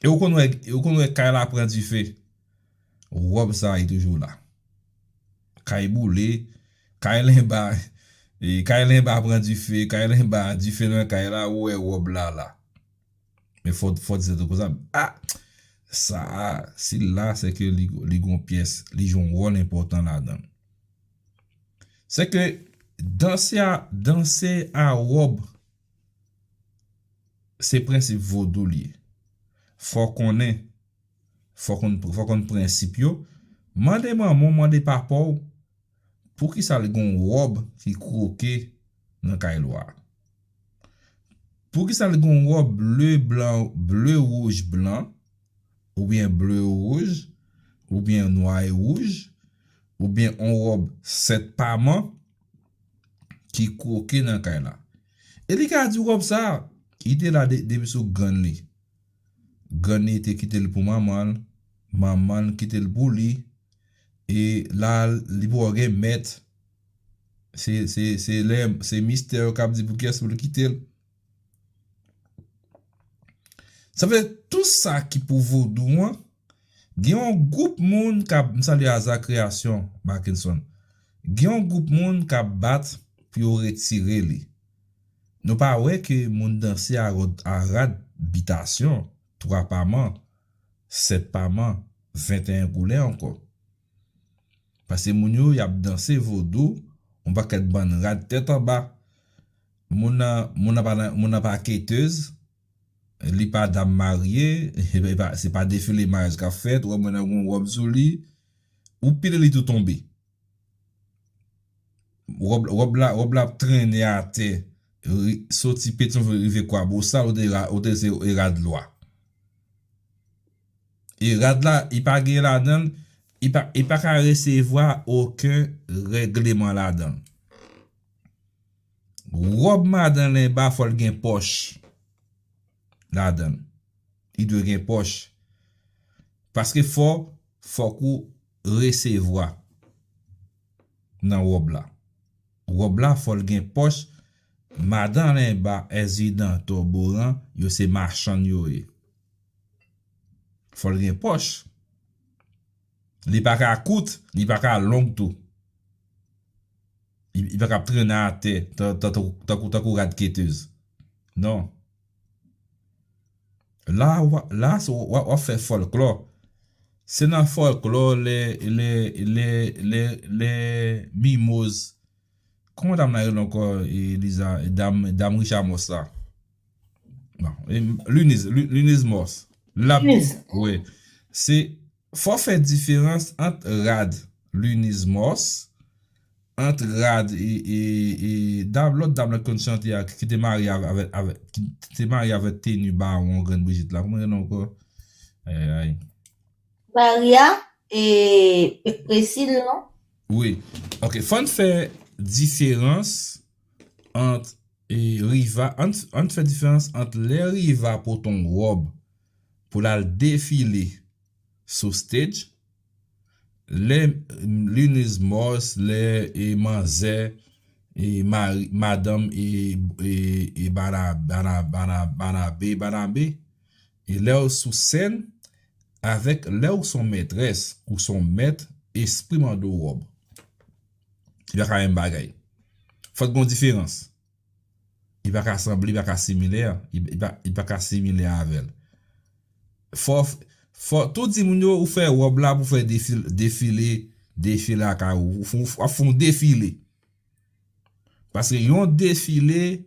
E ou konn wè, e ou konn wè kay la pran dife. Wòb sa, li toujou la. Kay boule, kay lenba, e kay lenba pran dife, kay lenba, dife nan kay la, ou wè wòb la la. Men fò, fò di sa tou konsa. A! Sa a, sila, se ke li, li gon pyès, li jwe yon wòl enpòtan ladan l. Se ke danse a, danse a wòb, se prensip vodou li ye. Fò konnen, fò konn, fò konn prensip yo. Mande manman w, mande papa w, poukisa l gon wòb ki kwoke nan kay lwa a? Poukisa l gon wòb ble, blan, ble, wouj, blan, oubyen ble, wouj, oubyen nwa e wouj, oubyen on wòb sèt paman ki kwoke nan kay la? E li ka di wòb sa, li te la de, depi sou grann li. Grann li te kite l pou manman l, manman l kite l pou li, e la, li poko gen mèt. Se, se, se lè, se mistè yo k ap di pou kiyès pou l kite l. Sa vle di, tout sa ki pou vodou an, gen yon gwoup moun k ap, m salye Aza Kreyasyon, Mackenson. Gen yon gwoup moun k ap bat pou yo retire li. Nou pa wè ke moun danse a rad, a rad bitasyon, twa paman, sèt paman, venteyen koulè ankò. Paske moun yo, y ap danse vodou, yon pakèt bann rad tèt anba. Moun nan, moun nan pa nan, moun nan pa ketez, li pa dam marye, e pa, se pa defile maryaj k ap fèt, ou wè moun nan gon wòb sou li, ou pile li tou tonbe. Wòb, wòb la, wòb la ap trennen atè, ri-, soti Petyonvil rive Kwabosal, ou te ra-, ou te se e rad lwa. E rad la, li pa gen ladan l, li pa, li pa ka resevwa okenn règleman ladan l. Wòb madan Lenba fò l gen pòch ladan l. Li dwe gen pòch. Paske fò, fòk ou resevwa nan wòb la. Wòb la fò l gen pòch. Madan Lenba, Èzidantò, Boran, yo se machann yo ye. Fò l gen pòch. Li pa ka kout, li pa ka long tou. Li, li pa ka ap trennen atè, tan, tan, tan, tankou, tankou rad ketez. Non. La, w a, la, se, w a, w a fè fòlklò. Se nan fòlklò lè, lè, lè, lè, lè Mimoz, kòman dam nan rele ankò, e, Liza, e, dam, dam Richard Moss la? Non, e, Luniz, Lu-, Luniz Moss. L ap, Luniz. Wi. Se, fò fè diferans ant rad Luniz Moss, ant rad e, e, e dam, lòt dam nan ki konn chante a, ki te marye avè, avè, avè, ki te marye avè teni Bawon Grann Brijit la. Kòman rele ankò? Ay, ay. Maria e Presil, non? Wi. Ok, fò n fè diferans ant e, Riva, ann, ann fè diferans ant lè Riva pote yon wòb pou l al defile sou stage, lè Linus Morse, lè e manzè, e mari, madanm e, e, e Bana, Bana, Bana, Banabe, Banabe, e lè w sou sèn, avèk lè w son mètrès, ou son mèt, espri mande w wòb. Li pa ka menm bagay. Fòk gon diferans. Li pa ka sanble, li pa ka similè, li, li pa, li pa ka similè avè l. Fò, fò, tou di moun yo, ou fè wòb la pou fè defil, defile, defile lakay ou. Ou, ou, w ap fè yon defile. Paske yon defile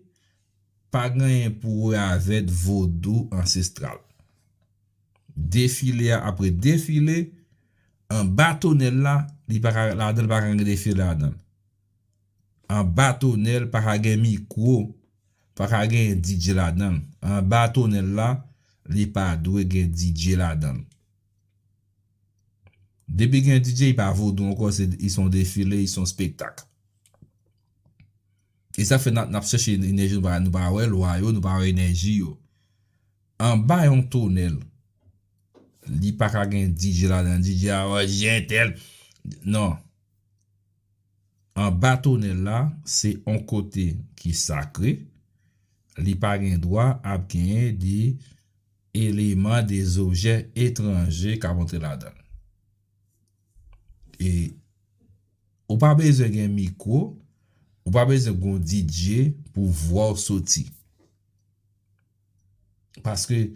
pa gen anyen pou wè avèk vodou ansestral. Defile a, apre defile, anba tonèl la, li pa ka, ladan l pa ka gen defile ladan l. Anba tonèl pa ka gen mikwo, pa ka gen D J ladan l. Anba tonèl la, li pa dwe gen D J ladan l. Depi gen D J, li pa vodou ankò, se, li se yon defile, li se yon spektak. E sa fè n ap, n ap chèche enèji, nou pa, nou pa wè lwa yo, nou pa wè enèji yo. Anba yon tonèl, li pa ka gen D J ladan, D J a, oh, D J entèl. Non. Anba tonèl la, se yon kote ki sakre. Li pa gen dwa ap genyen de eleman, de zobjè etranje k ap antre ladan l. E ou pa bezwen gen mikwo, ou pa bezwen gen D J pou vwa w soti. Paske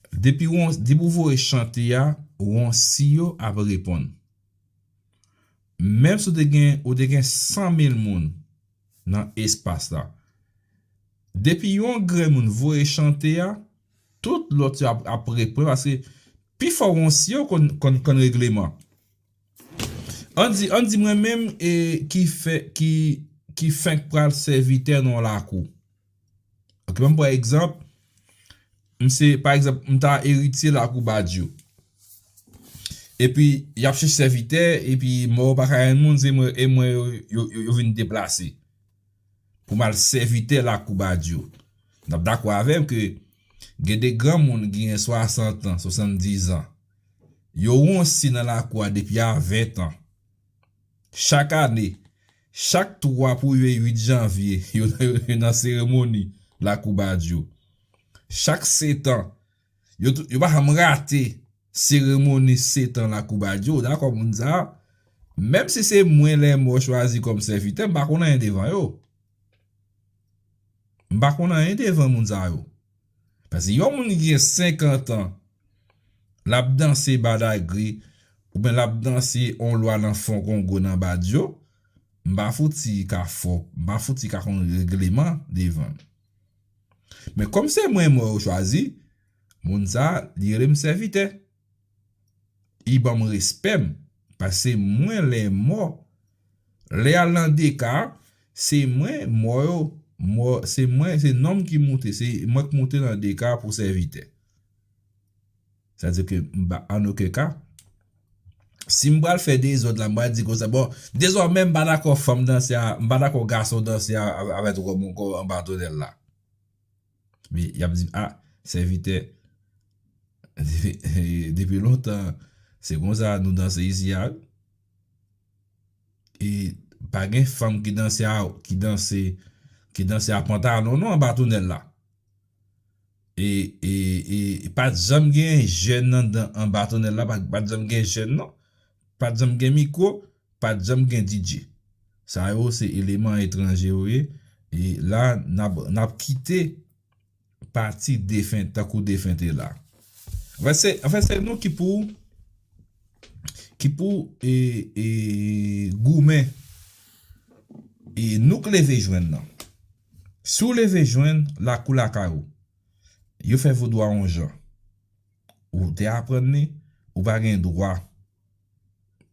depi w, depi w voye chante a, wonsi yo ap reponn. Menm si w te gen, ou te gen san mil moun nan espas la, depi yon grenn moun voye chante a, tout lòt yo ap, ap reponn, paske pifò wonsi yo konn, konn, konn regleman. Ann di, ann di mwen menm e ki fè, ki, ki fenk pral sèvitè nan yon lakou. Ok, ban m pran egzanp. M se, pa egzanp, m ta eritye lakou Badyo. Epi, y ap chèche sèvitè, epi mò yo pa ka jwenn moun, se mwen, e mwen yo, yo, yo, yo vin deplase pou m al sèvitè lakou Badyo. N ap dakò avè m ke gen de granmoun ki gen swasant an, swasanndiz an. Yo wonsi nan lakou a depi a ven an. Chak ane, chak twa pou rive uit janvye, yo, yo, yo nan seremoni lakou Badyo. Chak sèt an, yo, tou- yo pa janm rate seremoni sèt an lakou Badyo. Dakò, moun sa a, menm si se mwen Lèmò chwazi kòm sèvitè, m pa konn anyen devan yo. M pa konn anyen devan moun sa yo. Paske yon moun ki gen senkant an, l ap danse badagri, oubyen l ap danse on lwa nan fon Kongo nan Badyo, m pa fouti ka fò, m pa fouti ka konn regleman devan l. Men kòm se mwen mò yo chwazi, moun sa a, li rele m sèvitè. Li ban m respè m, paske se mwen Lèmò. Lè y al nan deka, se mwen mò yo, mò, se mwen, se nonm ki moute, se mwen k moute nan deka pou sèvitè. Sa di ke m pa, an okenn ka, si m pral fè dezòd la, m pral di konsa, bon, dezòmè m pa dakò fanm danse a, m pa dakò gason danse a, a, avèk wòb ankò anba tonèl la. Men y ap di, ah, sèvitè, depi, depi lontan, se konsa nou danse isi a, wi. E pa gen fanm ki danse a, ki danse, ki danse a pantalon non anba tonèl la. E, e, e, e pa t janm gen jèn anndan anba tonèl la, pa, pa t janm gen jèn non. Pa t janm gen mikwo, pa t janm gen D J. Sa yo se eleman etranje yo ye. E la, n ap, n ap kite pati defen, tankou defen te la. Anfèt, se, anfèt, se nou ki pou, ki pou, e, e, goumen. E nou k leve jwenn nan. Si w leve jwenn, lakou lakay ou. Yo fè vodou a yon jan. Ou te aprann li, ou pa gen dwa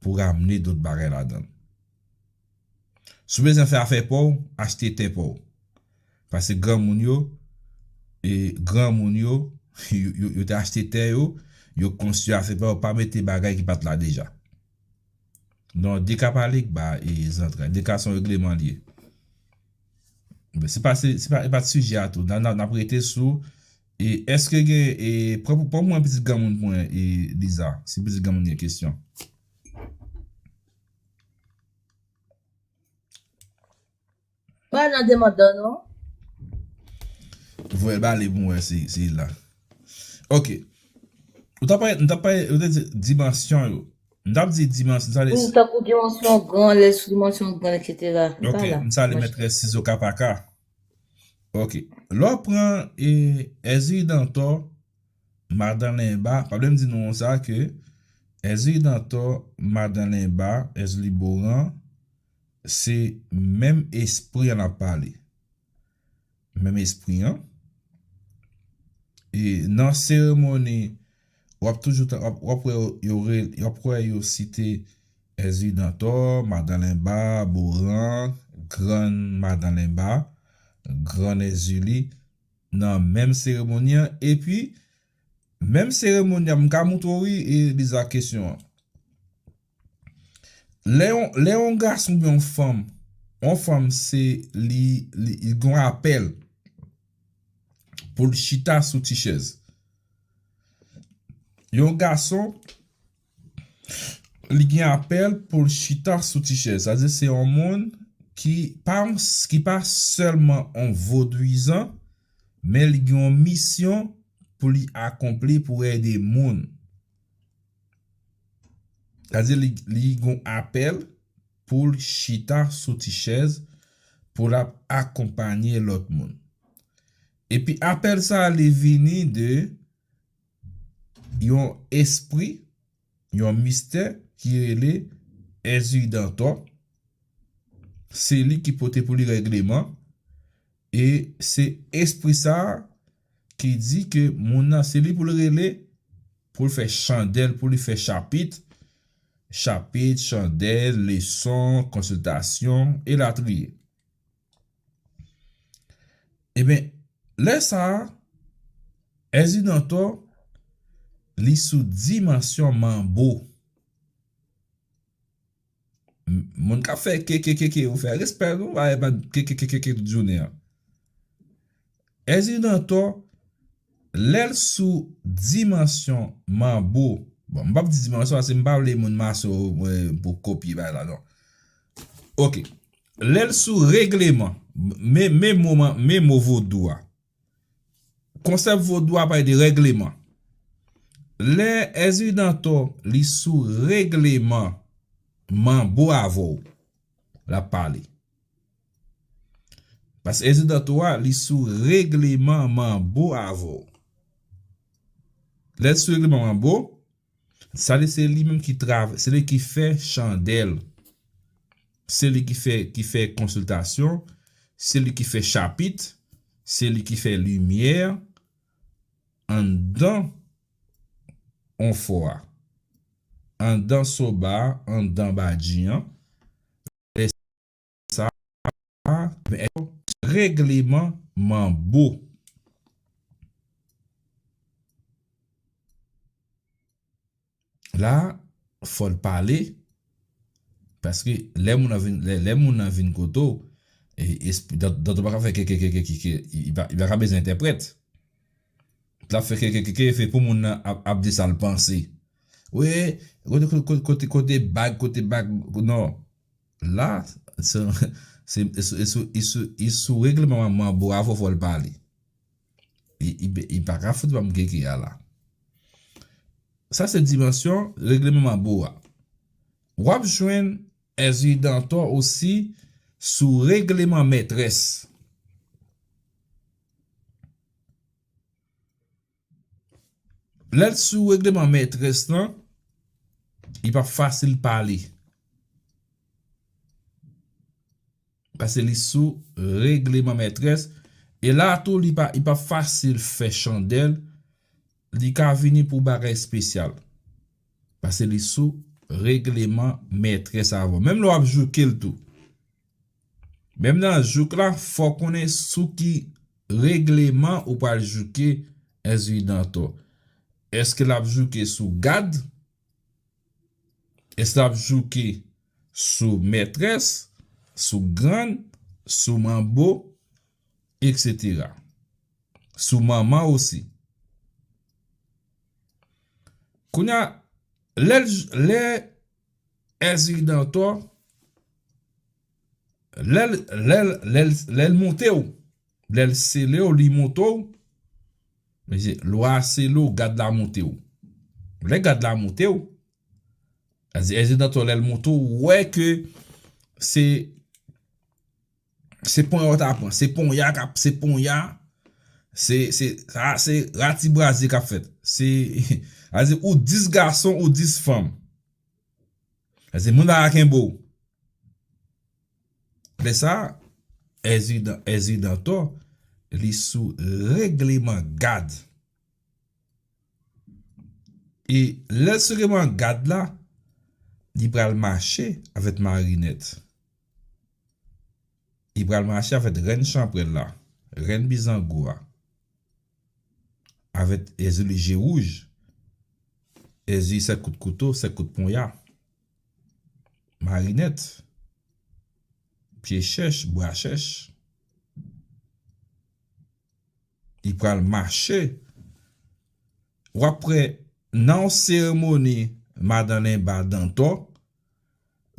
pou ramne dòt bagay ladan l. Si w bezwen fè afè pa w, achte tè pa w. Paske granmoun yo, e granmoun yo, yo, yo, yo te achte tè yo, yo konstwi afè pa yo, pa mete bagay ki pa t la deja. Non, de ka pale k ba e zantray. De ka se yon regleman li ye. Men se pa, se, se pa, e pa t sijè a tou. N a, n a, n ap rete sou, e èske gen, e pran, pran pou mwen pitit granmoun pou mwen, e Liza, si pitit granmoun gen kesyon. Mwen nan demandan non. Voye l bale pou mwen si, si la. Ok. Ou ta pale, ou ta pale, ou te di dimansyon yo. M t ap di dimansyon, sa le. Wi, tankou dimansyon gran, lè sou dimansyon gran, etsetera. M pa la. Ok, m sa le mètrès Sizo Kapaka. Ok. Lè w pran e Ezri Dantò, Madan Lenba, pa bliye m di nou sa ke Ezri Dantò, Madan Lenba, Ezli Boran, se menm espri an ap pale. Menm espri an. E nan seremoni, w ap toujou, w ap, w ap wè yo, yo, w ap wè yo site Ezri Dantò, Madan Lenba, Boran, Grann Madan Lenba, Grann Ezili, nan menm seremoni an. Epi, menm seremoni an, m ka montre w, wi, e Liza kesyon an. Lè yon, lè yon gason oubyen yon fanm, yon fanm se li, li, li gen yon apèl pou l chita sou ti chèz. Yon gason, li gen apèl pou l chita sou ti chèz. Sa vle di se yon moun ki pa, ki pa sèlman yon vodouyizan, men li gen yon misyon pou li akonpli, pou ede moun. Sa vle di li, li gen yon apèl pou l chita sou ti chèz, pou l ap akonpanye lòt moun. Epi apèl sa a, li vini de yon espri, yon mistè ki rele Ezri Dantò. Se li ki pote pou li règleman. E se espri sa a ki di ke moun nan, se li pou l rele, pou l fè chandèl, pou li fè chapit, chapit, chandèl, leson, konsiltasyon, elatriye. Ebyen, lè sa a, Ezri Dantò, li sou dimansyon manbo. M-, moun k ap fè ke, ke, ke, ke, ou fè respè nou, pa, pa ke, ke, ke, ke, ke tout jounen an. Ezri Dantò, lè l sou dimansyon manbo, bon, m p ap di dimansyon, paske m pa vle moun maso, e, pou kopye bagay la, non. Ok. Lè l sou regleman, men, men mo, men mo vodou a. Konsèp vodou a pale de regleman. Lè Ezri Dantò, li sou regleman manbo avè w, l ap pale. Paske Ezri Dantò a, li sou regleman manbo avè w. Lè l sou regleman manbo, sa li se li menm ki trav-, se li ki fè chandèl. Se li ki fè, ki fè konsiltasyon, se li ki fè chapit, se li ki fè limyè anndan onfò a, anndan soba a, anndan badji an. Lè sa a, men regleman manbo. La, fò l pale, paske lè moun nan vin, lè, lè moun nan vin kote w, e, esp-, Dantò, Dantò pa ka fè ke, ke, ke, ke, ke, ke, li pa, li pa ka bezwen entèprèt. L ap fè ke, ke, ke, ke, fè pou moun nan ap, ap di sa l panse. Wi, kote, kote, kote, kote bag, kote bag, non. La, se, se, e sou, e sou, e sou, e sou regleman manbo a fò, fò l pale. Li, li, li pa ka fout ban m keke a la. Sa se dimansyon regleman manbo a. W ap jwenn Ezri Dantò osi sou regleman mètrès. Lè l sou regleman mètrès lan, li p ap fasil pale. Paske li sou regleman mètrès. E la tou, li pa, li p ap fasil fè chandèl. Li ka vini pou bagay espesyal. Paske li sou regleman mètrès avan. Menm lè w ap jouke l tou. Menm nan jouk la, fò w konnen sou ki regleman ou pral jouke Ezri Dantò. Èske l ap jouke sou gad? Èske l ap jouke sou mètrès, sou grann, sou manbo, etsetera. Sou manman osi. Kounye a, lè l, lè Èziri Dantò, lè l, lè l, lè l, lè l monte w, lè l sele w, li monte w, mesye, lwa a sele w, gad la monte w. Lè gad la monte w, Èziri Dantò, lè l monte w, ou wè ke se, se ponya w ta pran, se ponya k ap, se ponya, se, se, sa, se ratibrazye k ap fèt. Se, sa di ou dis gason, ou dis fanm. Sa di moun pa ka kenbe w. Lè sa, Èziri Dan-, Èziri Dantò, li sou regleman gad. E lè l sou regleman gad la, li pral mache avèk Marinèt. Li pral mache avèk rèn chanpwèl la, rèn bizango a. Avèk Èziri je wouj, Èziri sèt kout kouto, sèt kout ponya. Marinèt, pye chèch, bwa chèch. Li pral mache. W ap wè nan yon seremoni madan Lenba Dantò,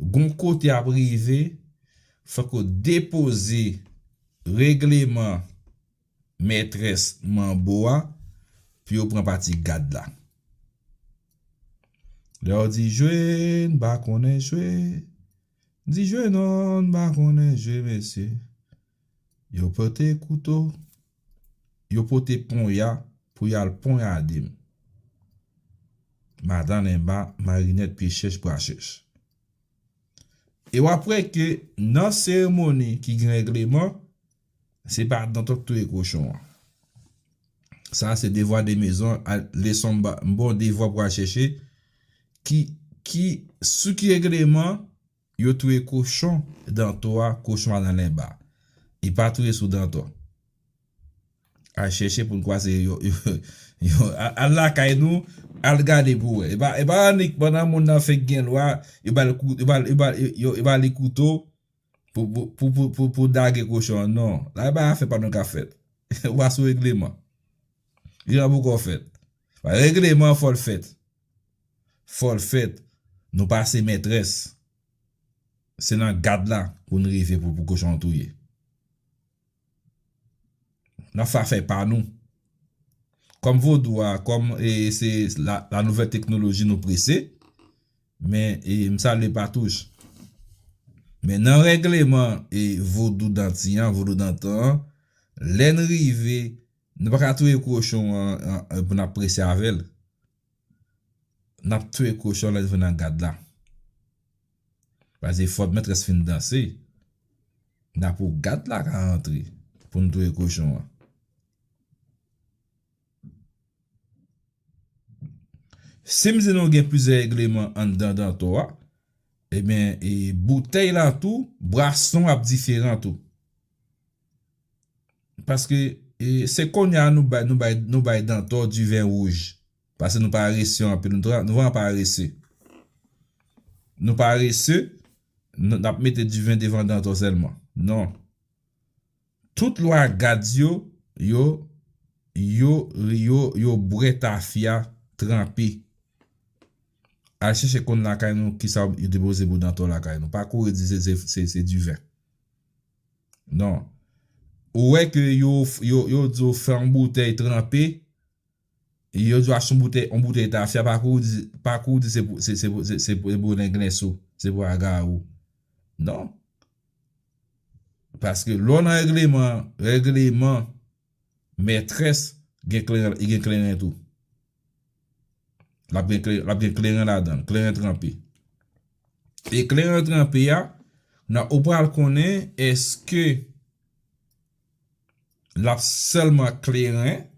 gon kote ap rive, fòk yo depoze regleman mètrès manbo a pou yo pran pati gad la. Lè yo di jwe, n pa konnen jwe. Di jwe non, n pa konnen jwe, mesye. Yo pote kouto, yo pote ponya pou y al ponyade m. Madan Lenba, Marinèt, pye chèch, bwa chèch. E w ap wè ke nan seremoni ki gen regleman, se pa Dantò k touye kochon an. Sa se devwa de mezon, a, leson m ba, m ba w devwa pou w al chèche. Ki, ki, sou ki regleman yo touye kochon Dantò a, kochon Madan Lenba. Li pa touye sou Dantò. Al chèche pou n kwaze yo, yo, yo, a-, al lakay nou, al gade pou wè. E pa, e pa annik pandan moun nan fenk gen lwa, yo ba l kou-, yo ba l, yo ba l, yo, yo ba li kouto pou, pou, pou, pou, pou, pou dage kochon an. Non, la e pa afè pa nou k ap fèt. Ou pa sou regleman. Li pa poko fèt. Regleman an fò l fèt. Fò l fèt. Nou pa se mètrès. Se nan gad la pou n rive pou, pou kochon an touye. N ap fè afè pa nou. Kòm vodou a, kòm, e, se la, la nouvèl teknoloji, nou prese, men, e, m salye Patouch. Men nan regleman, e, vodou danti an, vodou dantan an, lè n rive, nou pa ka touye kochon an, an, an, pou n ap prese avè l. N ap touye kochon lè n rive nan gad la. Paske fòk mètrès fin danse. N ap pou gad la ka antre pou n touye kochon an. Si m di nou gen plizyè regleman anndan Dantò a, ebyen, e boutèy la tou, bwason ap diferan tou. Paske, e, se kounye a nou bay, nou bay, nou bay Dantò diven wouj. Paske nou parese anpil, nou tra-, nou vrèman parese. Nou parese, n, n ap mete diven devan Dantò sèlman. Non. Tout lwa gad yo, yo, yo, yo, yo bwè tafya tranpe. Al chèche konn lakay nou kisa yo depoze pou Dantò lakay nou. Pa kouri di se, se, se, se diven. Non. Ou wè ke yo, yo, yo di w fè yon boutèy tranpe, yo di w achte yon boutèy, yon boutèy tafya, pa kouri di, pa kouri di se pou, se, se pou, se, se pou, se pou Nèg Lens ou, se pou Aga ou. Non. Paske lè w nan regleman, regleman mètrès gen kleren, li gen kleren tou. L ap gen kleren, l ap gen kleren ladan l, kleren tranpe. E kleren tranpe a, nan ou pral konnen èske l ap sèlman kleren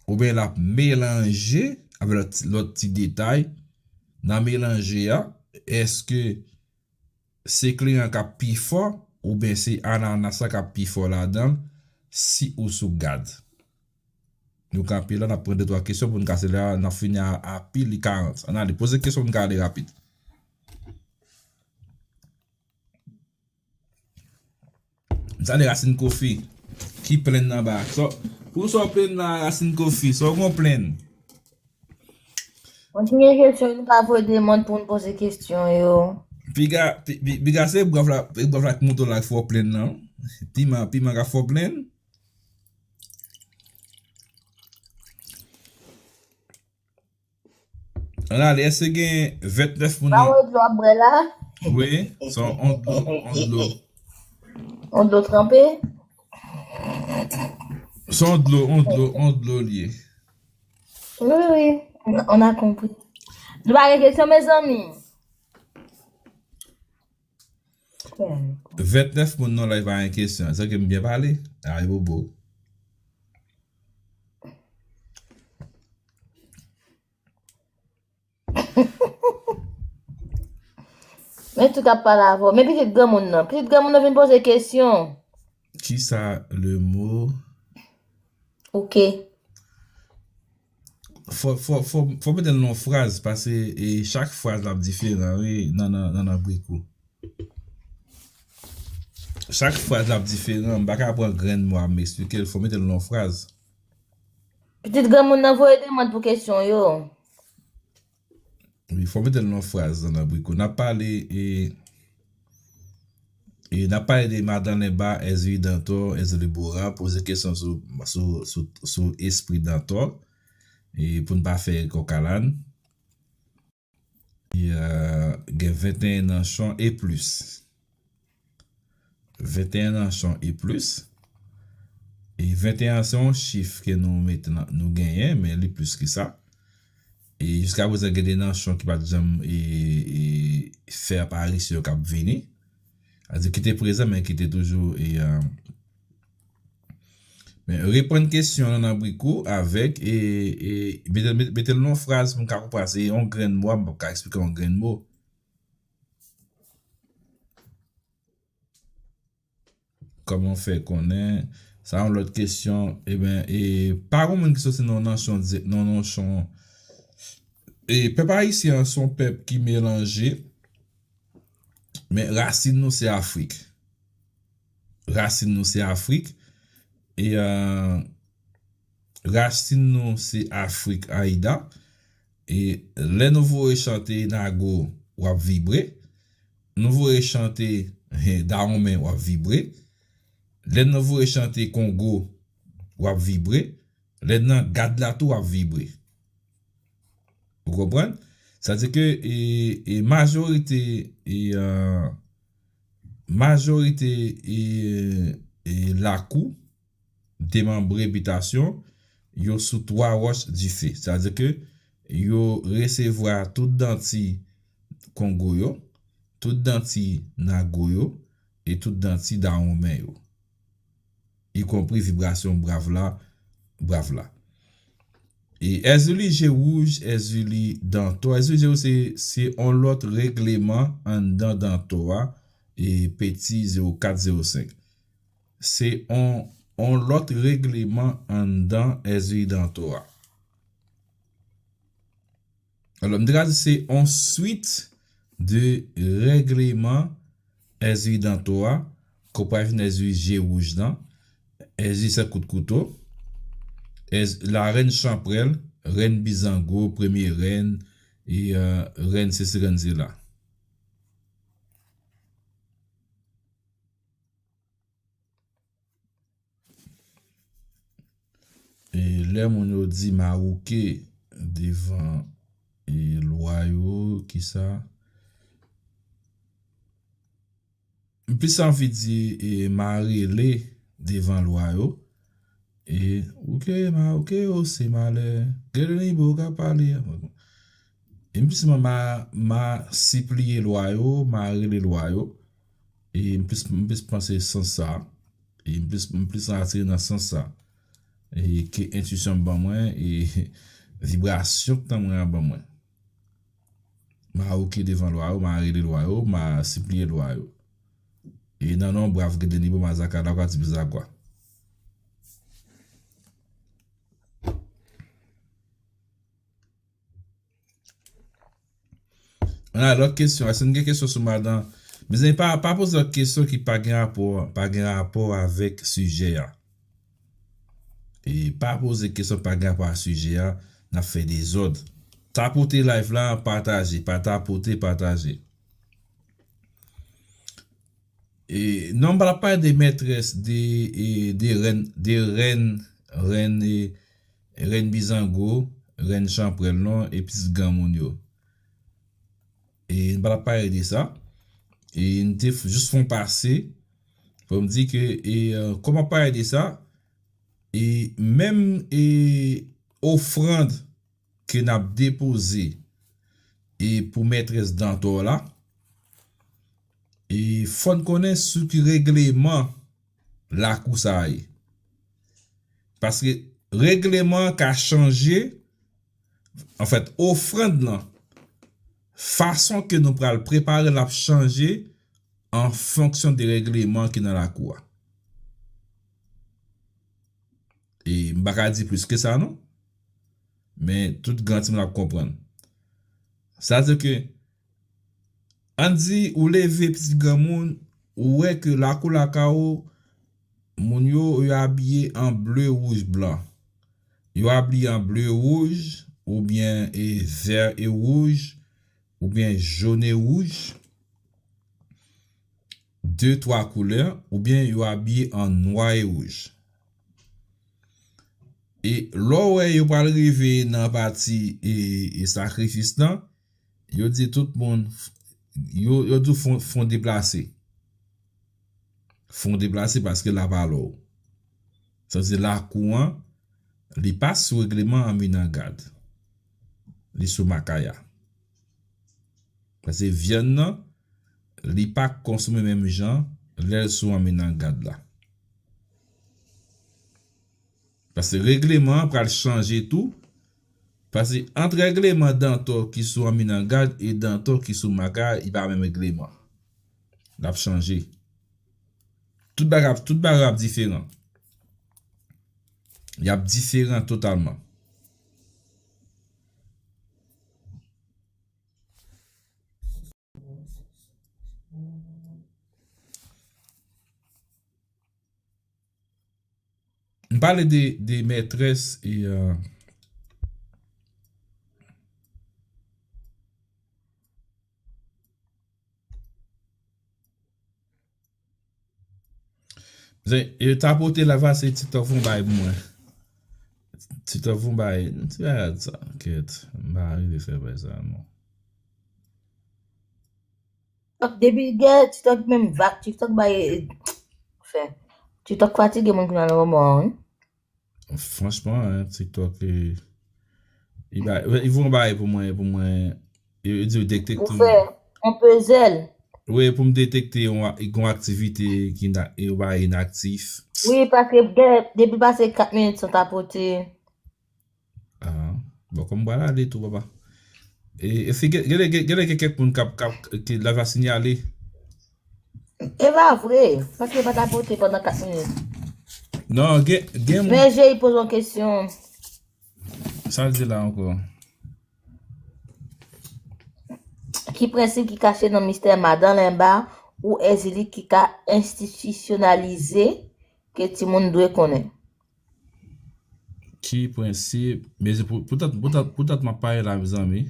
oubyen l ap melanje avèk lòt, lòt ti detay. Nan melanje a, èske se kleren an k ap pi fò, oubyen se ananas la k ap pi fò ladan l, si ou sou gad. Nou kanpe la, n ap pran de twa kesyon pou n kase la, n ap fini a, a pil li karant. Ann ale, poze kesyon pou n ka ale rapid. M salye Rasin Kofi. Ki plenn anba? So, pou sa w plenn la, Rasin Kofi, sa w gon plenn? Mwen ki gen kesyon, nou pa voye demann pou n poze kesyon yo. Piga, pi- pi- piga se braf la, braf la k monte la k fè w plenn nan. Piman, piman ka fè w plenn. Ann ale, èske gen vennèf moun Pa nan? wè dlo ap bwè la? Wi, se yon dlo, yon dlo. Yon dlo tranpe? Se yon dlo, yon dlo, yon dlo li ye. Wi, wi, on a, on a compris. Nou pa gen kesyon, mezanmi. Vennèf moun nan live pa gen kesyon. Sa ke m byen pale? Ay bobo. Men tout ap pale avè w. Men pitit granmoun nan. Pitit granmoun nan vin poze kesyon. Kisa le mot? Ok. Fò, fò, fò, fò mete l nan yon fraz, paske e, chak fraz la ap diferan, wi, nan, nan, nan, nan briko. Chak fraz la ap diferan, m pa ka pran grenn mo a, m eksplike l, fò mete l nan yon fraz. Pitit granmoun nan voye demann pou kesyon yo. Wi, fò mete l nan yon fraz, nan, nan briko. N ap pale, e, e n ap pale de Madan Lenba, Èzili Dantò, Èzili Boran, poze kesyon sou, sou, sou, sou espri Dantò, e pou n pa fè kòkalann. E, euh, gen venteyen nanchon e plis. Venteyen nanchon e plis. E venteyen se yon chif ke nou mete nan, nou genyen, men li plis ke sa. E jiska prezan gen de nanchon ki pa t janm e, e, fè aparisyon k ap vini. Sa di ki te prezan, men ki te toujou e, euh, men reprann kesyon an nan briko avèk e, e mete, mete, mete l nan yon fraz pou m ka konprann. Se yon grenn mo, m p ap ka eksplike yon grenn mo. Kòman fè konnen? Sa yon lòt kesyon. Eben, e, pa gon moun ki soti nan yon nasyon di-, nan yon nasyon. E pèp ayisyen an se yon pèp ki melanje, men rasin nou se Afrik. Rasin nou se Afrik. E, euh, rasin nou se Afrik, Ayida. E lè nou voye chante Nago, w ap vibre. Nou voye chante, eh, Dawonmen, w ap vibre. Lè nou voye chante Kongo, w ap vibre. Lè nan gad la tou, w ap vibre. Ou konprann? Sa di ke, e, e majorite, e, euh, majorite, e, e lakou, demanbre bitasyon, yo sou twa wòch dife. Sa di ke yo resevwa tout danti Kongo yo, tout danti Nago yo, e tout danti Dawonmen yo. Ikonpri vibrasyon brav la, brav la. E Èzili Je Wouj, Èzili Dantò. Èzili Je Wouj se, se on lòt regleman anndan Dantò a, e Peti zewo kat zewo senk. Se on, on lòt regleman anndan Èzili Dantò a. Alò, m te ka di se on swit de regleman Èzili Dantò a, konpare vin Èzili Je Wouj lan, Èzili Sèt Kout Kouto, Èz-, la rèn Chanprèl, rèn Bizango, premye rèn, e, euh, rèn sesi, rèn sela. E lè moun yo di mawouke devan, e, lwa yo, kisa? M plis anvi di, e, marele devan lwa yo. E, ouke, mawouke, o, se malè. Gade nivo w ka pale. E m plis ma, ma, ma sipliye lwa yo, marele lwa yo. E m plis, m plis panse sans sa. E m plis, m plis atire nan sans sa. E ke entwisyon m ban mwen, e vibrasyon k nan mwen an ban mwen. Mawouke devan lwa yo, marele lwa yo, ma sipliye lwa yo. E nan non brav Gede Nibo, Mazaka, Lakwa, Ti Bizakwa. Ann ale lòt kesyon. Èske n gen kesyon sou madan, Mezanmi, pa, pa poze lòt kesyon ki pa gen rapò, pa gen rapò avèk sijè a. E pa poze kesyon pa gen rapò a sijè a, n ap fè dezòd. Tapote live la, pataje, pa tapote, pataje. E non, m pa t ap pale de mètrès, de, e, de rèn, de rèn, rèn, e, rèn bizango, rèn chanpwèl non, e pitit granmoun yo. E m pa t ap pale de sa. E m te f- jis fè yon pase pou m di ke, e, e, kòm m ap pale de sa, e menm, e, ofrann ke n ap depoze, e, pou mètrès Dantò la, e fò n konnen sou ki regleman lakou sa a ye. Paske regleman an ka chanje, anfèt, ofrann nan, fason ke nou pral prepare l ap chanje an fonksyon de regleman ki nan lakou a. E m pa ka di plis ke sa non. Men tout granmoun ap konprann. Sa di ke, ann di ou leve pitit granmoun, ou wè ke lakou lakay ou, moun yo, yo abiye an ble, wouj, blan. Yo abiye an ble, wouj, oubyen e vè e wouj, oubyen jòn e wouj, de twa koulè, oubyen yo abiye an nwa e wouj. E lè w wè yo pral rive nan pati e, e sakrifis lan, yo di tout moun, yo, yo di w fon, fon deplase. Fon deplase paske la pa lè w. Sa vle di lakou an, li pa sou regleman Anminangad. Li sou Makaya. Paske vyann nan, li pa konsome menm jan lè l sou Anminangad la. Paske regleman an pral chanje tou. Paske ant regleman Dantò ki sou Anminangad e Dantò ki sou Makaya, li pa menm regleman. L ap chanje. Tout bagay, tout bagay ap diferan. Y ap diferan totalman. M pale de, de mètrès e, euh, Zen, e tapote la va se TikTok fon bay pou mwen. TikTok fon bay, ti bagay sa, kèt, m pa rive fè bay sa non. Depi gen TikTok menm vak, TikTok bay, fè, TikTok fatige moun ki nan moman an, wi. Franchman, hein, TikTok, e, li bay, li voye yon bagay pou mwen, pou mwen, e, e di detekte. Ou fè yon pezèl. Wi, pou m detekte yon, yon aktivite ki na, e, yo bay inaktif. Wi, paske gen, depi pase kat minit san tapote. Ah, bon, kòm m pral ale tou, papa. E, e si gen, gen, gen, gen, gen kèk moun k ap, k ap, ki la va siyale. E pa vre, paske pa tapote pandan kat minit. Non, gen, gen moun. Men Jay poze yon kesyon. Sa l di la ankò? Ki prensip ki kache nan mistè madan Lenba ou Èzili ki ka enstitisyonalize ke timoun dwe konnen? Ki prensip? Men se pou, poutèt, poutèt, poutèt m ap pale la, mezanmi.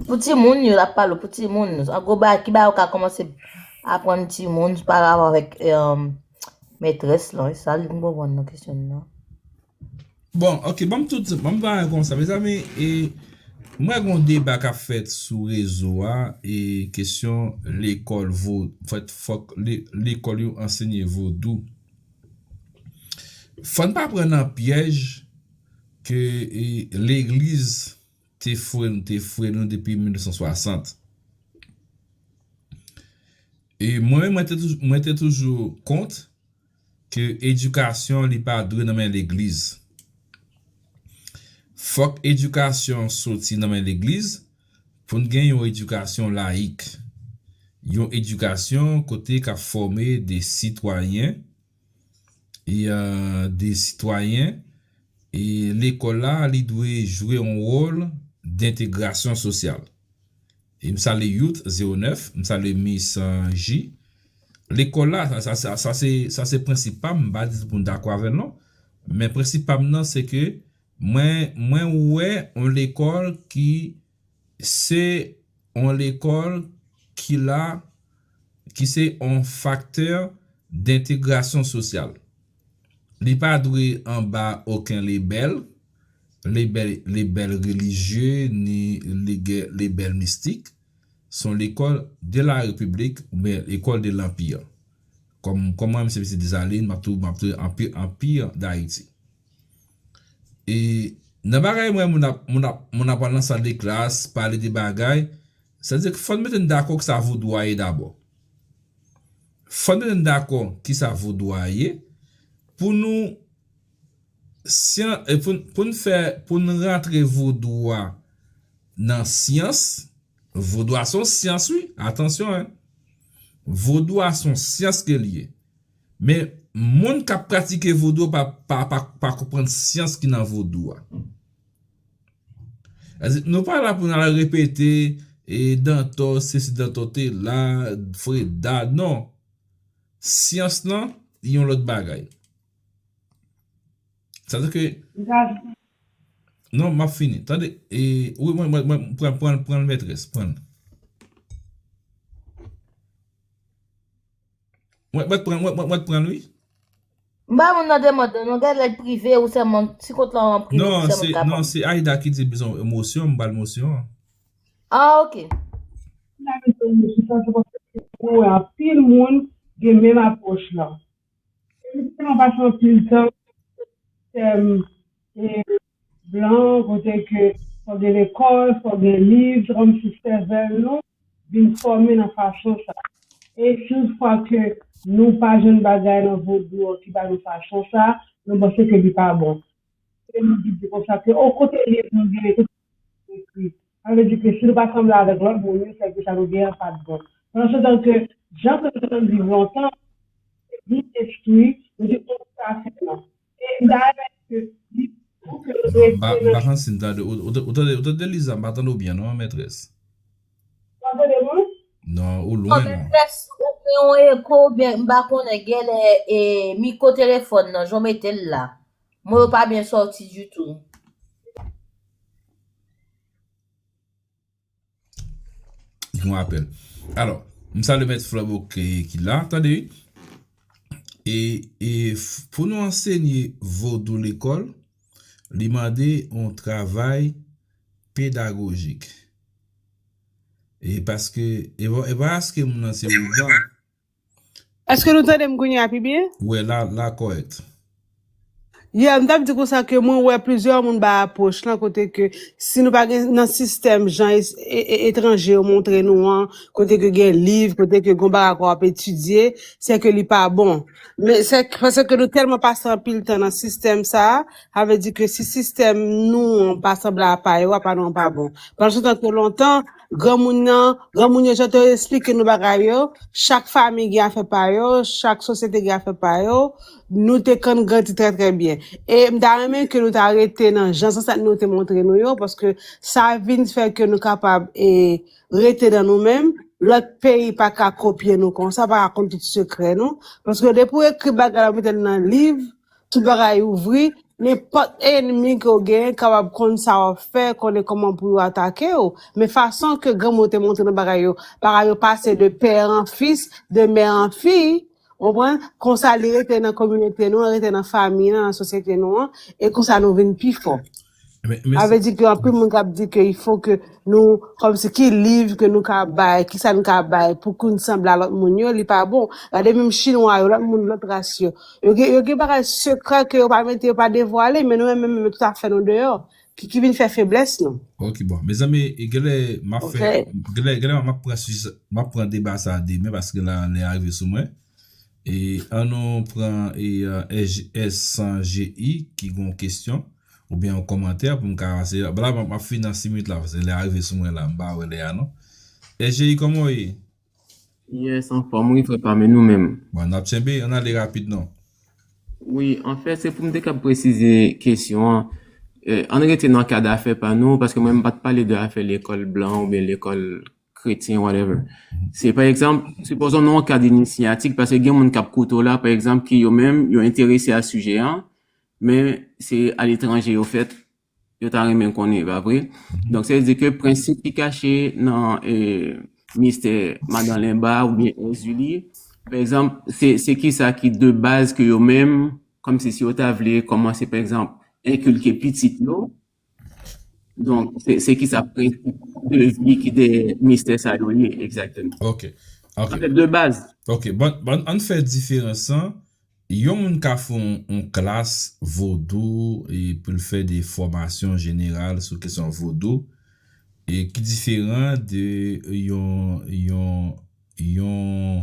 Pou timoun yo, l ap pale pou timoun. An gwo, ba, ki bagay ou ka kòmanse aprann timoun pa rapò avèk, eh, mètrès lan? E sa li m konprann nan kesyon nan. Bon, ok, ban m tout, ban m ba konsa, mezanmi, e mwen gen yon deba k ap fèt sou rezo a, e kesyon lekòl vo, fèt fòk le, lekòl yo ansenye vodou. Fò n pa pran nan pyèj ke, e, legliz te fre, te fre nou depi mil nèf san swasant. E mwen menm, mwen te toujou, mwen te toujou kont ke edikasyon li pa dwe nan men legliz. Fòk edikasyon soti nan men legliz pou n gen yon edikasyon layik. Yon edikasyon kote k ap fòme de sitwayen, e, euh, de sitwayen, e lekòl la, li dwe jwe yon wòl dentegrasyon sosyal. E m salye Youth zewo nèf, m salye Miss J. Lekòl la, sa, sa, sa, sa se, sa se prensip pa m, m pa di pou m dakò avè l non. Men prensip pa m nan, se ke mwen, mwen wè yon lekòl ki se yon lekòl ki la, ki se yon faktè dentegrasyon sosyal. Li pa dwe anba okenn lebèl, lebèl, lebèl relijye, ni lege-, lebèl mistik. Se yon lekòl de la Repiblik, oubyen lekòl de lanpir. Kòm, kòm mwen, m se pitit Desalin, m ap tou, m ap tou anpi, anpi Dayiti. E nan bagay mwen, moun ap, moun ap, moun ap al nan sal de klas, pale de bagay, sa di ke fò n mete n dakò ki sa vodou a ye dabò. Fò n mete n dakò ki sa vodou a ye, pou nou syan-, e pou, pou n fè, pou n rantre vodou a nan syans, vodou a se yon syans, wi, atansyon, en. Vodou a se yon syans ke l ye. Men, moun k ap pratike vodou pa, pa, pa, pa konprann syans ki nan vodou a. Sa di, nou pa la pou n al repete, e, Dantò, sesi Dantò te la, Freda, non. Syans lan, yon lòt bagay. Sa di ke, non, m ap fini. Tande, e, wi, mwen, mwen, mwen, pran, pran, pran l, mètrès, pran l. Mwen, mwen pran, mwen, mwen, mwen pran l, wi. M ba moun nan demann non, gade lè l prive ou sèlman ti kont lan an prive. Non, se, non, se Aida ki di bezwen emosyon, m ba l emosyon an. Ah, ok. Anpil moun gen menm apwòch lan. Li tèlman pase anpil tan sistèm, e, blan, kote ke fò gen lekòl, fò gen liv, se kòmsi sèvèl nou vin fòme nan fason sa. E si yon fwa ke nou pa jwenn bagay nan vodou an ki ba nou fason sa, nou panse ke li pa bon. E nou di konsa ke, o, kote liv nou gen, kote ekri. Sa vle di ke si nou pa sanble avèk lòt moun yo, sèke sa nou gen an pa t bon. Pandan se tan ke jan ke nou te konn viv lontan, se li enstwi, nou te konn sa fè nan. E m ta renmen ke li, pou ke nou rete nan. M pa konn si m tande, ou, ou, ou tande, ou tande Liza, m pa tande w byen non, mètrès. Ou pa tande mwen? Non, ou lwen non. Mètrès, ou gen yon eko, oubyen m pa konnen, genlè, e, mikwo telefòn nan, jan w mete l la. Mo yo pa byen sòti ditou. Yon apèl. Alò, m salye mèt Flanbo ki, ki la, tande, wi. E, e pou nou ansenye vodou lekòl, li mande yon travay pedagojik. E paske, e pa, e pa paske moun nan se ougan. Èske nou tande m kounye a pi byen? Wi, la, la kòrèk. Yeah, m t ap di konsa ke mwen wè plizyè moun bay apwòch lan kote ke si nou pa gen nan sistèm jan es-, e-, e-, etranje yo montre nou an, kote ke gen liv, kote ke gon bagay ke w ap etidye, se ke li pa bon. Men se paske nou tèlman pase anpil tan nan sistèm sa a, sa vle di ke si sistèm nou an pa sanble a pa yo, apa nou an pa bon. Pandan se tan ke lontan, granmoun nan, granmoun yo jan te esplike nou bagay yo, chak fanmi gen afè pa yo, chak sosyete gen afè pa yo, nou te konn grandi trè, trè byen. E m ta renmen ke nou ta rete nan jan zansèt nou te montre nou yo, paske sa vin fè ke nou kapab, e, rete nan nou menm, lòt peyi pa ka kopye nou konsa, pa ka konn tout sekrè nou, paske depi w ekri bagay la, w mete l nan liv, tout bagay ouvri, nenpòt ènmi ke w genyen kapab konn sa w ap fè, konnen kòman pou yo atake w. Men fason ke granmoun te montre nou bagay yo, bagay yo pase de pè an fis, de mè an fi, w konprann? Konsa li rete nan kominote nou an, rete nan fanmi an, nan sosyete nou an, e konsa nou vin pi fò. Men, men sa vle di ke anpil moun k ap di ke il faut que nou, kòmsi ki liv ke nou ka bay, ki sa nou ka bay pou ke nou sanble a lòt moun yo, li pa bon. Gade menm chinwa yo, lòt moun, lòt ras yo. Yo gen, yo gen bagay sekrè ke yo pa mete, yo pa devwale, men nou menm, menm, menm, tout afè nou deyò. Ki, ki vin fè feblès nou. Ok, bon. Mezanmi, e genlè m ap fè, ok, genlè, genlè m ap pran sijè, m ap pran deba sa a demen, paske la, lè a rive sou mwen. E ann nou pran, e, e, S san G I ki gen yon kesyon oubyen yon kòmantè pou m ka pase. La, m ap, m ap fini nan sis minit la, paske lè a rive sou mwen la, m pa wè lè a non. S G I, kòman w ye? Yes, anfòm, wi, frè pa m, e nou menm? Bon, n ap tchenbe, ann ale rapid non. Wi, anfèt, se pou m te kab presize kesyon an. E, ann rete nan kad afè pa nou, paske mwen, m pa t pale de afè lekòl blan oubyen lekòl kretyen, whatever. Se pa egzanp, sipozon nan yon kad inisyatik, paske gen moun k ap koute w la, pa egzanp, ki yo menm, yo enterese a sijè an, men se aletranje yo fèt, yo ta renmen konnen, pa vre? Donk, sa vle di ke prensip ki kache nan eh, mistè Madan Lenba oubyen Èzili, pa egzanp, se, se kisa ki de baz ke yo menm, kòmsi si yo ta vle kòmanse, pa egzanp, enkilke pitit yo, donk, se, se kisa prensip de vi ki dèyè mistè sa yo ye, egzakteman. Ok. Ok. Anfèt, de baz. Ok. Bon, bon, ann fè diferans lan. Yon moun ka fè yon, yon klas vodou e pou l fè de fòmasyon jeneral sou kesyon vodou e ki diferan de yon, yon, yon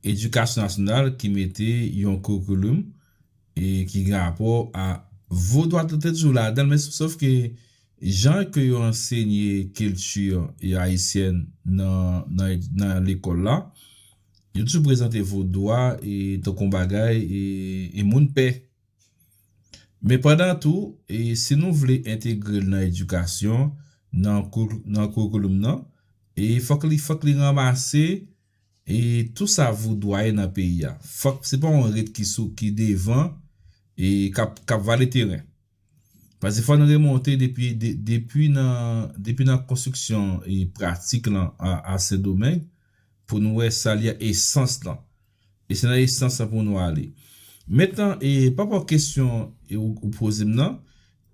edikasyon nasyonal ki mete yon curriculum e ki gen rapò a vodou a te toujou ladan l, men sof ke jan ke yo ansenye kilti ayisyèn nan, nan, nan lekòl la, yo toujou prezante vodou a e tankou yon bagay e, e moun pè. Men pandan tou, e si nou vle entegre l nan edikasyon, nan kou- nan curriculum nan, e fòk li fòk li ranmase e tou sa vodou a ye nan peyi a. Fòk se pa yon rit ki sou ki devan e k ap k ap vale teren. Paske fò n remonte depi de- depi nan depi nan konstriksyon e pratik lan a, a Sendomeng pou nou wè sa li esans lan. E se nan esans lan pou nou ale. Mentnan, e pa rapò kesyon e ou, ou poze m nan,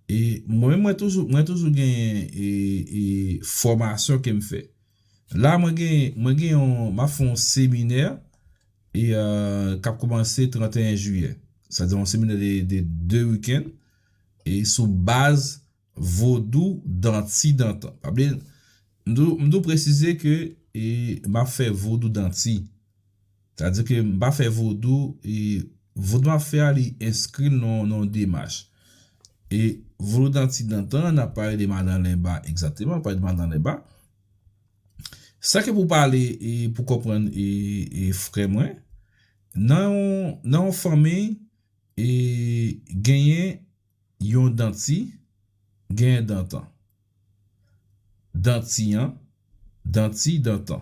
e mwen menm mwen toujou mwen toujou gen e, e fòmasyon ke m fè. La mwen gen mwen gen yon m ap fè yon seminè e uh, k ap kòmanse trannteyen jiyè. Sa di yon seminè de, de de wikenn e sou baz vodou danti dantan. Pa bliye, m dou m dou presize ke e m ap fè vodou danti. Sa di ke m pa fè vodou e vodou m ap fè a li enskri l nan nan yon demach. E vodou danti dantan, n ap pale de Madan Lenba egzakteman, n ap pale de Madan Lenba. Sa ke pou pale e pou konprann e, e frè mwen, nan yon, nan yon fanmi e genyen yon danti, genyen dantan. Danti an, danti dantan.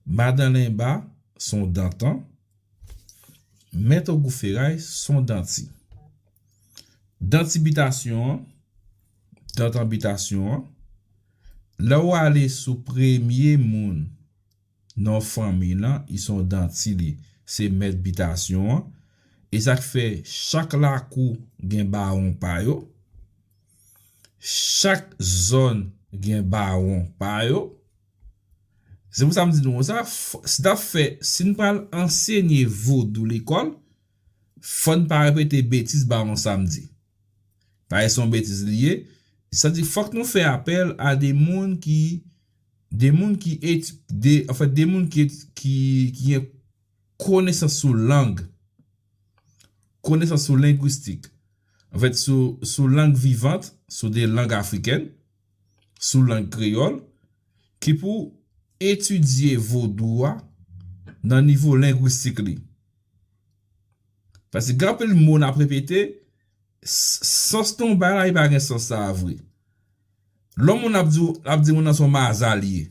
Madan Lenba son dantan. Mèt Ogou Feray son danti. Danti bitasyon an, dantan bitasyon an, lè w ale sou premye moun nan fanmi lan, li se yon danti li, se mèt bitasyon an. E sa k fè chak lakou gen bawon pa yo, chak zòn gen bawon pa yo. Se pou sa m di nou konsa, si n ap fè, si n pral ansenye vodou lekòl, fò n pa repete betiz bawon sa m di. Parèy se yon betiz li ye. Sa di fòk nou fè apèl a de moun ki de moun ki eti, de, anfèt, de moun ki, ki, ki gen konesans sou lang, konesans sou lengwistik, anfèt, sou, sou lang vivant, sou de lang afriken, sou lang kreyòl, ki pou etidye vodou a nan nivo lengwistik li. Paske gen anpil mo n ap repete, sans nan yon bagay la, li pa gen sans sa a vre. Lè yon moun ap di, ap di moun nan se yon maza li ye.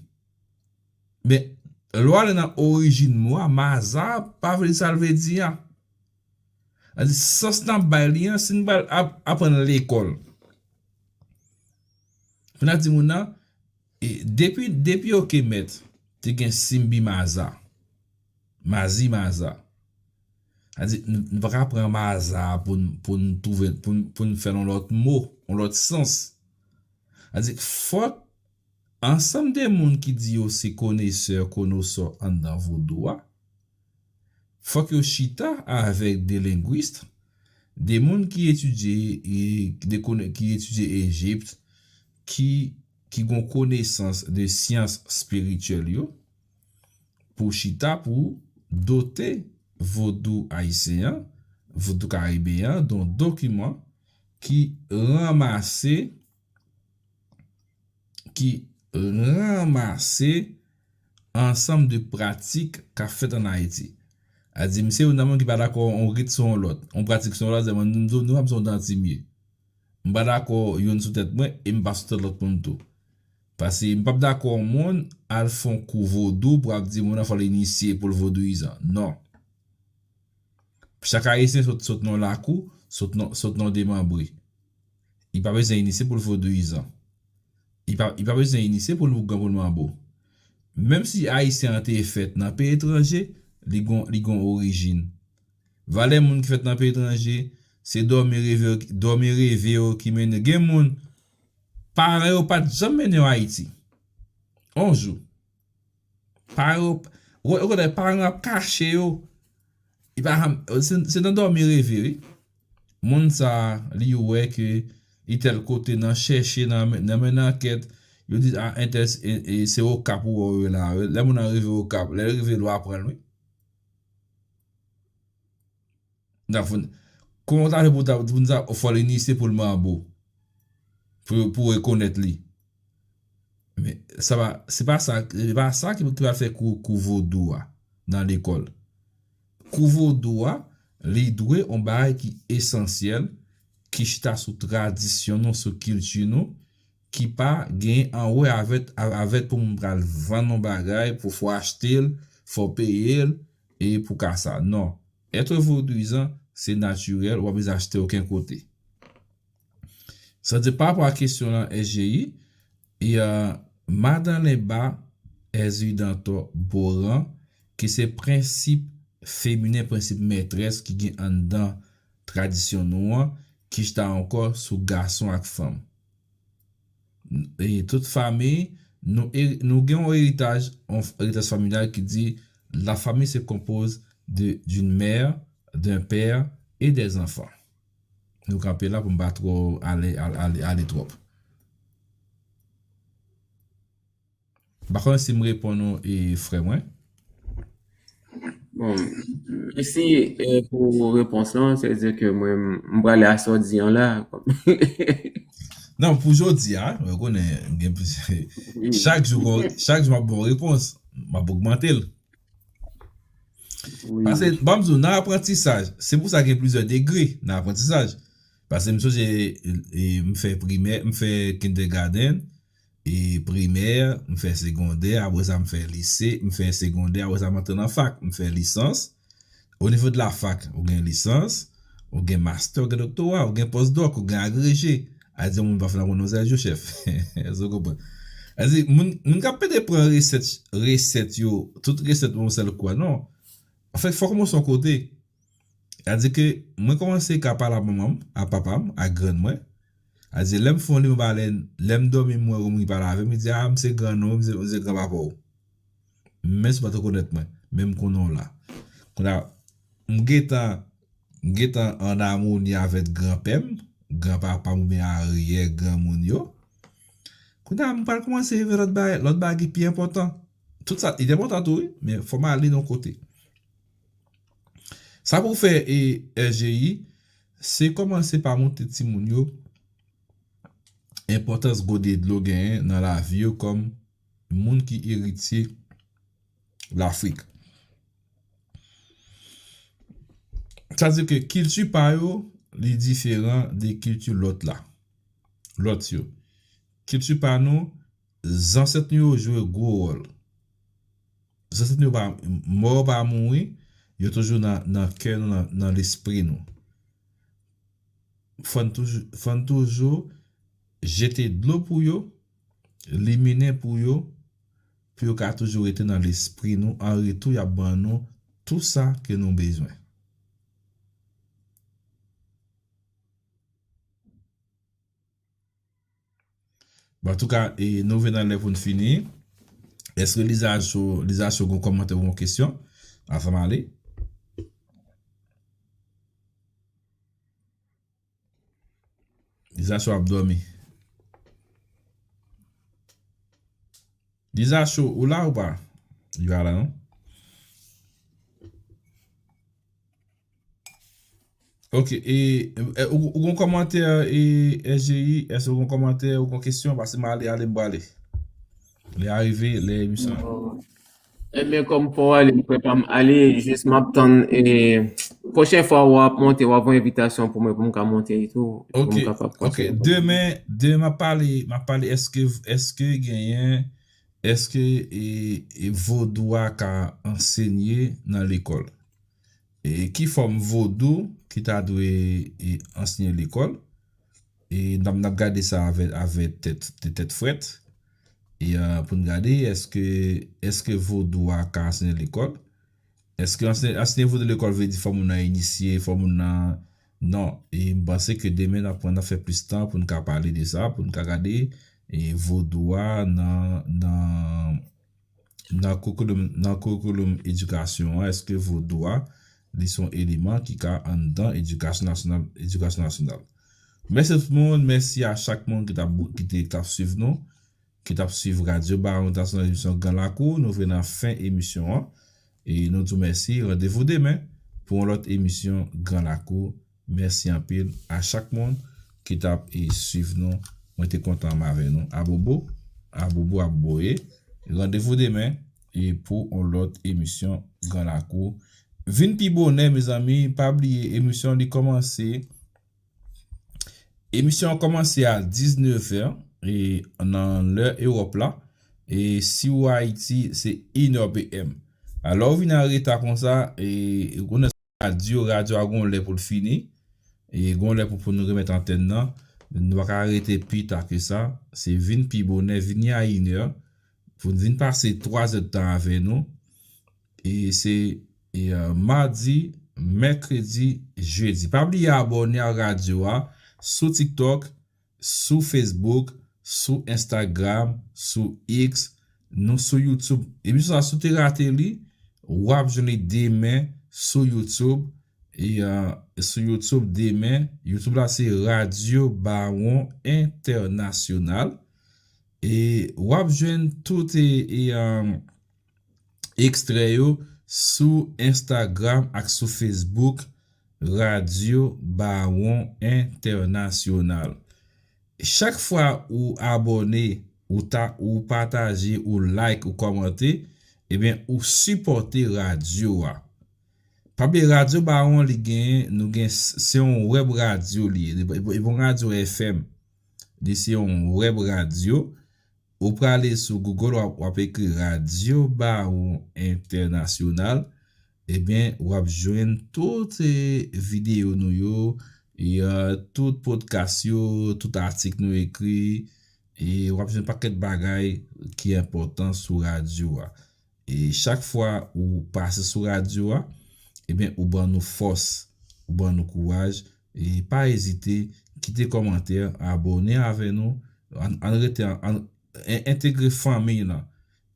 Men, lè w ale nan orijin mo a, maza pa vle di sa l vle di a. Sa di, sans n ap bay li an, si n pral ap, aprann lekòl. Pou n ap di moun nan, e, depi, depi oke mèt, te gen simbi maza. Mazi maza. Sa di, n, n pa ka pran maza pou n, pou n twouve, pou n, pou n fè l yon lòt mo, yon lòt sans. Sa di, fòk ansanm de moun ki di yo se konesè, konosò anndan vodou a, fòk yo chita avèk de lengwis, de moun ki etidye, e, de, ki etidye Ejipt, ki, ki gen konesans de syans espirityèl yo, pou chita pou dote vodou ayisyen an, vodou karibeyen an, de yon dokiman ki ranmase, ki ranmase ansanm de pratik k ap fèt ann Ayiti. A di, misye youn nan moun ki pa dakò yon rit sou yon lòt, yon pratik sou yon lòt, se mwen, nou, nou, nou, nou, M pa dakò youn sou tèt mwen e m pa sou tèt lòt moun tou. Paske m p ap dakò yon moun al fè yon kou vodou pou ap di moun nan fò l inisye pou l vodouyizan. Non. Chak Ayisyen sot, sot nan lakou, sot nan, sot nan demanbre. Li pa bezwen inisye pou l vodouyizan. Li pa, li pa bezwen inisye pou l ougan, pou l manbo. Menm si Ayisyen an te fèt nan peyi etranje, li gon, li gon orijin. Valè moun ki fèt nan peyi etranje, se dòmi reve, dòmi reve yo ki mennen. Gen moun, paran yo pa t janm mennen yo Ayiti. On jou. Paran yo, ou, ou konnen paran yo ap kache yo. Li pa janm, se, se nan dòmi reve, wi. Moun sa, li wè ke li tèl kote nan chèche, nan, nan mennen ankèt, yo di, a, entèl, e, e, se Okap ou wè yo la. Lè moun nan rive Okap, lè l rive, l ap pran l, wi. N ap fon-, kòman w ta fè pou ta, pou ta, fò l inisye pou l manbo. Pou, pou rekonèt li. Men, sa pa, se pa sa, se pa sa ki, ki va fè kou, kou vodou a nan lekòl. Kou vodou a, li dwe yon bagay ki esansyèl, ki chita sou tradisyon nou, sou kilti nou, ki pa gen anyen a wè avèk, avèk pou moun pral vann yon bagay, pou fò achte l, fò peye l, e pou ka sa. Non. Être vodouyizan, se natirèl, ou pa bezwen achte okenn kote. Sa di pa rapò a kesyon lan, S J I, e, euh, madan Lenba, Ezri Dantò Boran, ki se prensip feminen, prensip mètrès ki gen anndan tradisyon nou an, ki chita ankò sou gason ak fanm. E tout fanmi, nou, e, nou gen yon eritaj, yon eritaj familyal ki di, la famille se compose de, d'une mère, d'un père et des enfants. Nou kanpe la pou m pa twò ale, ale, ale, ale twòp. M pa konnen si m reponn ou, e, frè mwen. Bon, mèsi, e, pou repons lan. Se vle di ke mwen, m, m prale a sa w di an la. Non, pou jodi a, ou konnen, gen plis, chak jou, chak jou m ap ba w repons, m ap ogmante l. Paske, ban m di w, nan aprantisaj, se pou sa gen plizyè degre nan aprantisaj. Paske m sonje, e, m fè primè, m fè kindergarten, e primè, m fè segondè, apre sa m fè lise, m fè segondè, apre sa m antre nan fak, m fè lisans. O nivo de la fak, ou gen lisans, ou gen mastè, ou gen doktora, ou gen pòsdòk, ou gen agreje. A di moun pa fin aprann yon sèl jou, chèf. Èske w konprann? A di, moun, moun k ap pede pran resèt, resèt yo, tout resèt yon sèl kou a, non. Anfèt, fò w kòmanse yon kote. A di ke mwen kòmanse ka pale a manman m, a papa m, a grann mwen. A di, lè m fè yon liv, m pa lè, lè m dòmi, m wè yon moun ki pale avè m, li di, a, m se grann ou, m se, m se granpapa w. Menm si w pa t rekonèt mwen, men m konnen w la. Kounye a, m gentan, m gentan an amoni avèk granpè m, granpapa m oubyen aryè granmoun yo. Kounye a, m pral kòmanse rive lòt bagay, lòt bagay ki pi enpòtan. Tout sa, li enpòtan tou, wi, men fò m ale nan yon kote. Sa pou fè, e, S J I, se kòmanse pa montre timoun yo enpòtans gode dlo genyen nan lavi yo kòm moun ki eritye Lafrik. Sa di ke kilti pa yo, li diferan de kilti lòt la. Lòt yo. Kilti pa nou, zansèt nou yo jwe gwo wòl. Zansèt nou yo pa, mò yo pa mouri, yo toujou nan, nan kè nou, nan, nan lespri nou. Fò n toujou, fò n toujou jete dlo pou yo, liminen pou yo, pou yo ka toujou rete nan lespri nou. An retou, y ap ban nou tou sa ke nou bezwen. Bon, antouka, e, nou rive nan lè pou n fini. Èske Lizacho, Lizacho gon kòmantè ou gon kesyon? Avan m ale. Lizacho ap dòmi. Lizacho, ou la ou pa? Li pa la, non? Ok, e, e, ou, ou gon kòmantè, e, S J I, èske ou gon kòmantè, ou gon kesyon? Paske m ale, ale, m prale. Lè a rive, lè emisyon an. Ebyen, kòm fò w ale, m kwè pa m ale, jis m ap tann, e, pwochen fwa w ap monte, w ap voye envitasyon pou mwen, pou m ka monte etou, pou m kapab kontinye. Demen, demen m ap pale, m ap pale, èske, èske genyen, èske, e, e, vodou a ka ansenye nan lekòl? E ki fòm vodou ki ta dwe, e, ansenye lekòl? E n ap, n ap gade sa avè, avè tèt, tèt frèt. E, pou n gade, èske, èske vodou a ka ansenye lekòl? Èske ansenye, ansenye vodou lekòl vle di fò moun nan inisye, fò moun nan... Non, e m panse ke demen n ap pran, n ap fè plis tan pou n ka pale de sa, pou n ka gade, e, vodou a nan, nan, nan koukouloum, nan koukouloum edikasyon an, èske vodou a, li se yon eleman ki ka anndan edikasyon nasyonal, edikasyon nasyonal. Mèsi tout moun, mèsi a chak moun ki t ap, ki te, ki t ap swiv nou, ki t ap swiv Radyo Bawon Entènasyonal, emisyon Gran Lakou. Nou rive nan fen emisyon an. E nou di w mèsi. Randevou demen pou yon lòt emisyon Gran Lakou. Mèsi anpil a chak moun ki t ap, e, swiv nou. Mwen te kontan m avè nou. Abobo, abobo ap boye. Randevou demen, e, pou yon lòt emisyon Gran Lakou. Vin pi bonè, mezanmi. Pa bliye, emisyon li kòmanse Emisyon an kòmanse a diznèf è, e, nan lè Ewòp la. E si w Ayiti, se inè P M. Alò, w vin an reta konsa, e, konnen radyo, radyo a gon lè pou l fini. E gon lè pou, pou nou remèt antèn nan. Nou pa ka rete pi ta ke sa. Se vin pi bonè, vini a inè. Pou n vin pase twa zè d tan avè nou. E se, e, madi, mèkredi, jedi. Pa bliye abòne a radyo a sou TikTok, sou Facebook, sou Instagram, sou X, nou sou YouTube. Emisyon sa, si w te rate li, w ap jwenn li demen sou YouTube. E, e, sou YouTube demen, YouTube la se Radyo Bawon Entènasyonal. E w ap jwenn tout, e, e, e, ekstrè yo sou Instagram ak sou Facebook, Radyo Bawon Entènasyonal. Chak fwa ou abòne, ou ta, ou pataje, ou like, ou kòmante, ebyen, ou sipòte radyo a. Pa bliye, Radyo Bawon, li gen, nou gen, se yon wèb radyo li ye. Li pa yon radyo F M. Li se yon wèb radyo. Ou prale sou Google, w ap, w ap ekri Radyo Bawon Entènasyonal. Ebyen, w ap jwenn tout, e, videyo nou yo, e, tout podcast yo, tout atik nou ekri, e w ap jwenn pakèt bagay ki enpòtan sou radyo a. E chak fwa ou pase sou radyo a, ebyen, ou ban nou fòs, ou ban nou kouraj. E pa ezite, kite kòmantè, abòne avè nou, ann, ann rete, ann, en-, entegre fanmiy lan.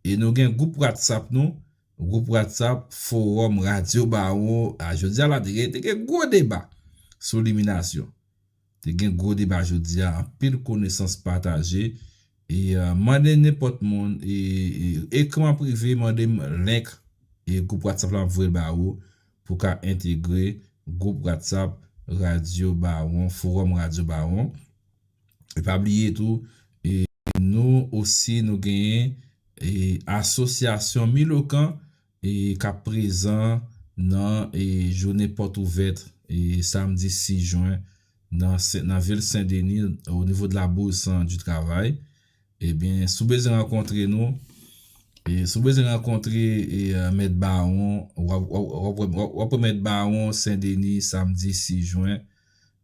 E nou gen gwoup WhatsApp nou, gwoup WhatsApp Fowòm Radyo Bawon. A, jodi a la, te gen, te gen gwo deba sou liminasyon. Te gen gwo deba jodi a, anpil konesans pataje. E, e, mande nenpòt moun, e, e, ekri m an prive, mande m link, e, gwoup WhatsApp la, m ap voye l ba ou, pou w ka entegre gwoup WhatsApp Radyo Bawon, Fowòm Radyo Bawon. E pa bliye tou, e, nou osi, nou genyen, e, Asosyasyon Milokan, e, k ap prezan nan, e, jounen pòt ouvèt, e, samdi sis jen, nan Sen-, nan vil Sen Deni, o nivo de la Bourse du Travail. Ebyen, si w bezwen rankontre nou, e, si w bezwen rankontre, e, e, Mèt Bawon, w ap, w ap, w ap, w ap, w ap wè Mèt Bawon Sen Deni, samdi sis jen.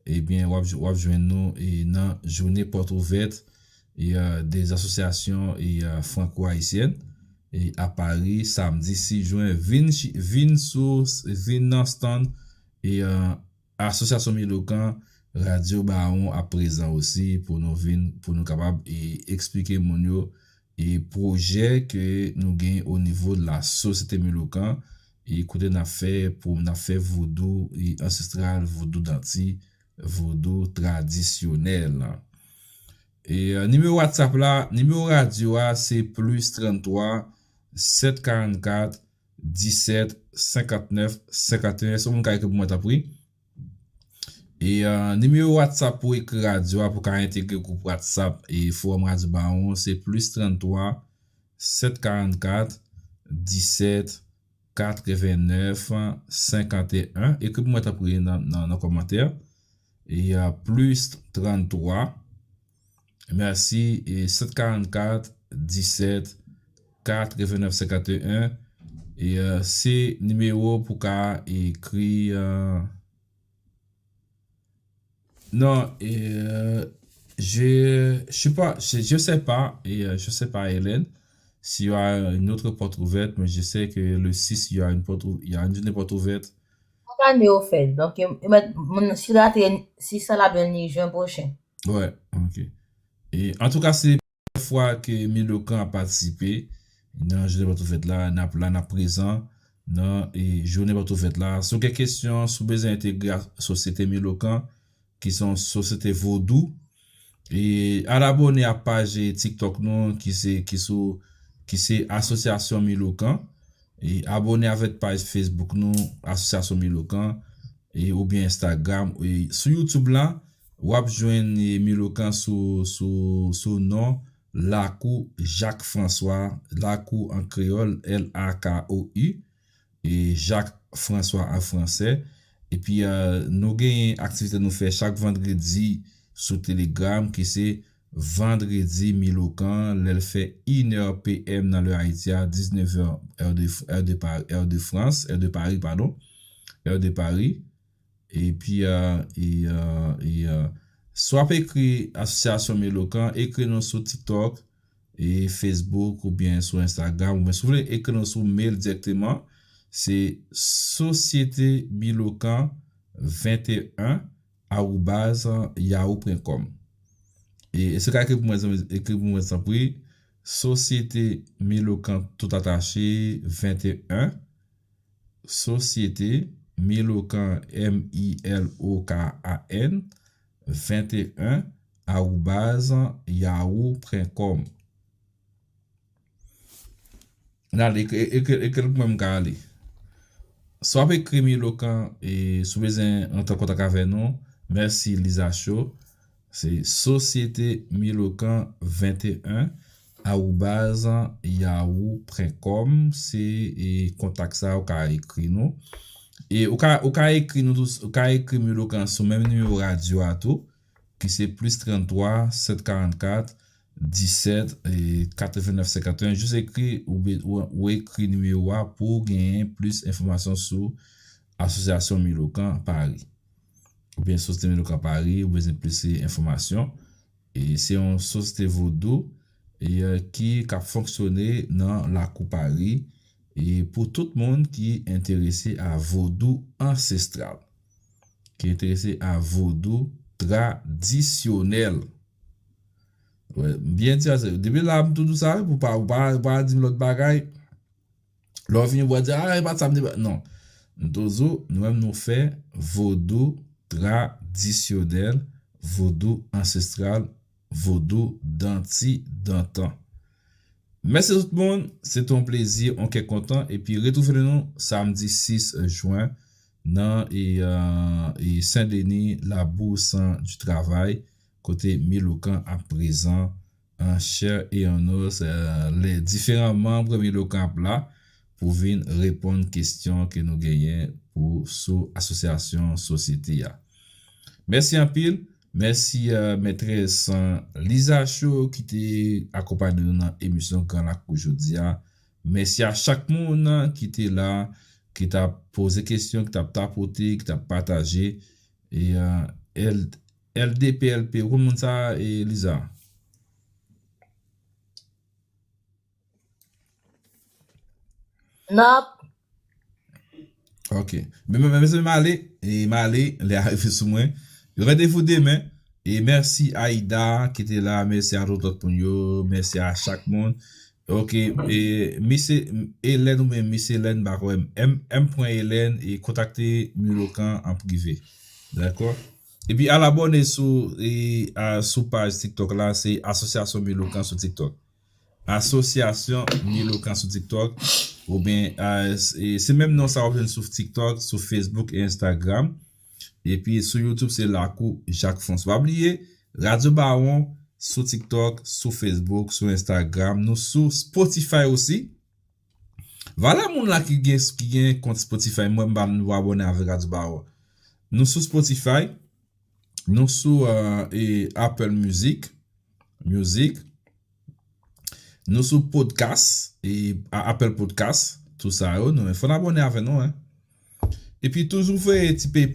Ebyen, w ap, w ap jwenn nou, e, nan jounen pòt ouvèt, e, e, de asosyasyon, e, e, franko-ayisyèn, e, a Pari, samdi sis jen. Vin chi-, vin sou, vin nan stand, e, e, Asosyasyon Milokan, Radyo Bawon ap prezan osi pou nou vin, pou nou kapab, e, eksplike moun yo, e, pwojè ke nou gen o nivo de la sosyete Milokan, e, kote n ap fè, pou n ap fè vodou, e, ansestral, vodou danti, vodou tradisyonèl. E, e, nimewo WhatsApp la, nimewo radyo a, se plis tranntwa, sèt karannkat, disèt, senkantnèf, senkanteyen. Èske moun ka ekri pou mwen, tanpri? E, e, nimewo WhatsApp pou ekri radyo a, pou ka entegre gwoup WhatsApp e Fowòm Radyo Bawon, se plis tranntwa, sèt karannkat, disèt katrevennèf senkanteyen. Ekri pou mwen, tanpri, nan, nan, nan kòmantè. E, euh, plis tranntwa. Mèsi. E sèt karannkat disèt katrevennèf senkanteyen. E, euh, se nimewo pou ka ekri, euh, non, e, euh, je, je sais pas, je, je sais pas, e, euh, je sais pas, Hélène, s'il y a une autre porte ouverte, mais je sais que le six, il y a une porte ou-, il y a une journée porte ouverte. Chak ane yo fè l. Donk, yo, yo mèt, moun, si la te, si sa la byen li jen pwochen. Ouais, ok. E, antouka, se premyè fwa ke Milokan ap patisipe nan jounen pòt ouvèt la, n ap la, n ap prezan nan, e, jounen pòt ouvèt la. Si w gen kesyon, si w bezwen entegre a sosyete Milokan, ki se yon sosyete vodou, e al abòne a paj TikTok nou, ki se, ki sou, ki se Asosyasyon Milokan. E abòne avèk paj Facebook nou, Asosyasyon Milokan, e, oubyen Instagram. E sou YouTube la, w ap jwenn, e, Milokan sou, sou, sou non Lakou Jacques François, Lakou an kreyòl, L A K O U, e Jacques François an fransè. Epi, euh, nou genyen aktivite nou fè chak vandredi sou Telegram, ki se Vandredi Milokan, lè l fè inè P M nan lè Ayiti a, diznèf è, è de, è de Par-, è de Frans, è de Pari, padon, è de Pari. Epi, euh, e, euh, e, euh, si w ap ekri Asosyasyon Milokan, ekri nou sou TikTok, e Facebook, oubyen sou Instagram, oubyen si w vle ekri nou sou mail dirèkteman, se sosyete milokan venteyen awoubaz yahoo pwen kòm. E, e si w ka ekri pou mwen, zanmi, ekri pou mwen, tanpri. Sosyete Milokan, tout atache, venteyen. Sosyete Milokan, M I L O K A N, venteyen, awoubaz yahoo pwen kòm. N ale, ekri, ekri, ekri l pou mwen, m ka ale. Si w ap ekri Milokan, e si w bezwen antre an kontak avè nou, mèsi Liza Cho. Se sosyete milokan venteyen awoubaz yahoo pwen kòm, se, e, kontak sa ou ka ekri nou. E ou ka, ou ka ekri nou tou, ou ka ekri Milokan sou menm nimewo radyo a tou, ki se plis tranntwa sèt karannkat disèt, e, katrevennèf senkanteyen. Jis ekri, ou be-, ou, ou ekri nimewo a pou w genyen plis enfòmasyon sou Asosyasyon Milokan Pari. Oubyen Sosyete Milokan Pari, ou bezwen plis enfòmasyon. E se yon sosyete vodou, e, ki, k ap fonksyone nan lakou Pari, e pou tout moun ki enterese a vodou ansestral, ki enterese a vodou tradisyonèl. Wè, m byen di a, se, depi la, m tou di w sa, pou pa, ou pa, ou pa di m lòt bagay. Lè w vini, w a di, "Ah, e pa t sa m te pa." Non. M toujou, nou menm, nou fè vodou tradisyonèl, vodou ansestral, vodou danti dantan. Mèsi tout moun, se te yon plezi, yon kè kontan, epi retwouve nou samdi sis jen nan, e, e, Sen Deni, La Bourse du Travail, kote Milokan ap prezan an chè e an os, e, lè diferan manm Milokan ap la pou vin reponn kesyon ke nou genyen pou sou asosyasyon sosyete a. Mèsi anpil. Mèsi, e, mètrès, e, Liza Cho ki te akonpanye nou nan emisyon Gran Lakou jodi a. Mèsi a chak moun ki te la, ki t ap poze kesyon, ki t ap tapote, ki t ap pataje. E, e, L, L D P L P, ou konn moun sa, e, Liza? Nap. Ok. Men, men, men, men, m ale, e m ale, lè a rive sou mwen. Randevou demen. E mèsi Aida ki te la, mèsi a tout lòt moun yo, mèsi a chak moun. Ok, e, misye Hélène oubyen Miss Hélène, m pa kwè, M, M pwen Hélène, e kontakte Milokan an prive. Dakò? Epi al abòne sou, e, a, sou paj TikTok la, se Asosyasyon Milokan sou TikTok. Asosyasyon Milokan sou TikTok, oubyen, a, se, se menm non sa w ap jwenn sou TikTok, sou Facebook e Instagram. Epi sou YouTube, se Lakou Jacques François. Pa bliye, Radyo Bawon sou TikTok, sou Facebook, sou Instagram. Nou sou Spotify osi. Vale moun la ki gen, ki gen kont Spotify, mwen m pa nou abòne avèk Radio Bawo. Nou sou Spotify, nou sou uh, e Apple Music, Music, nou sou Podcast, e Apple Podcast, tout sa yo, nou fò n abòne avè nou, hein. Epi toujou voye ti PayPal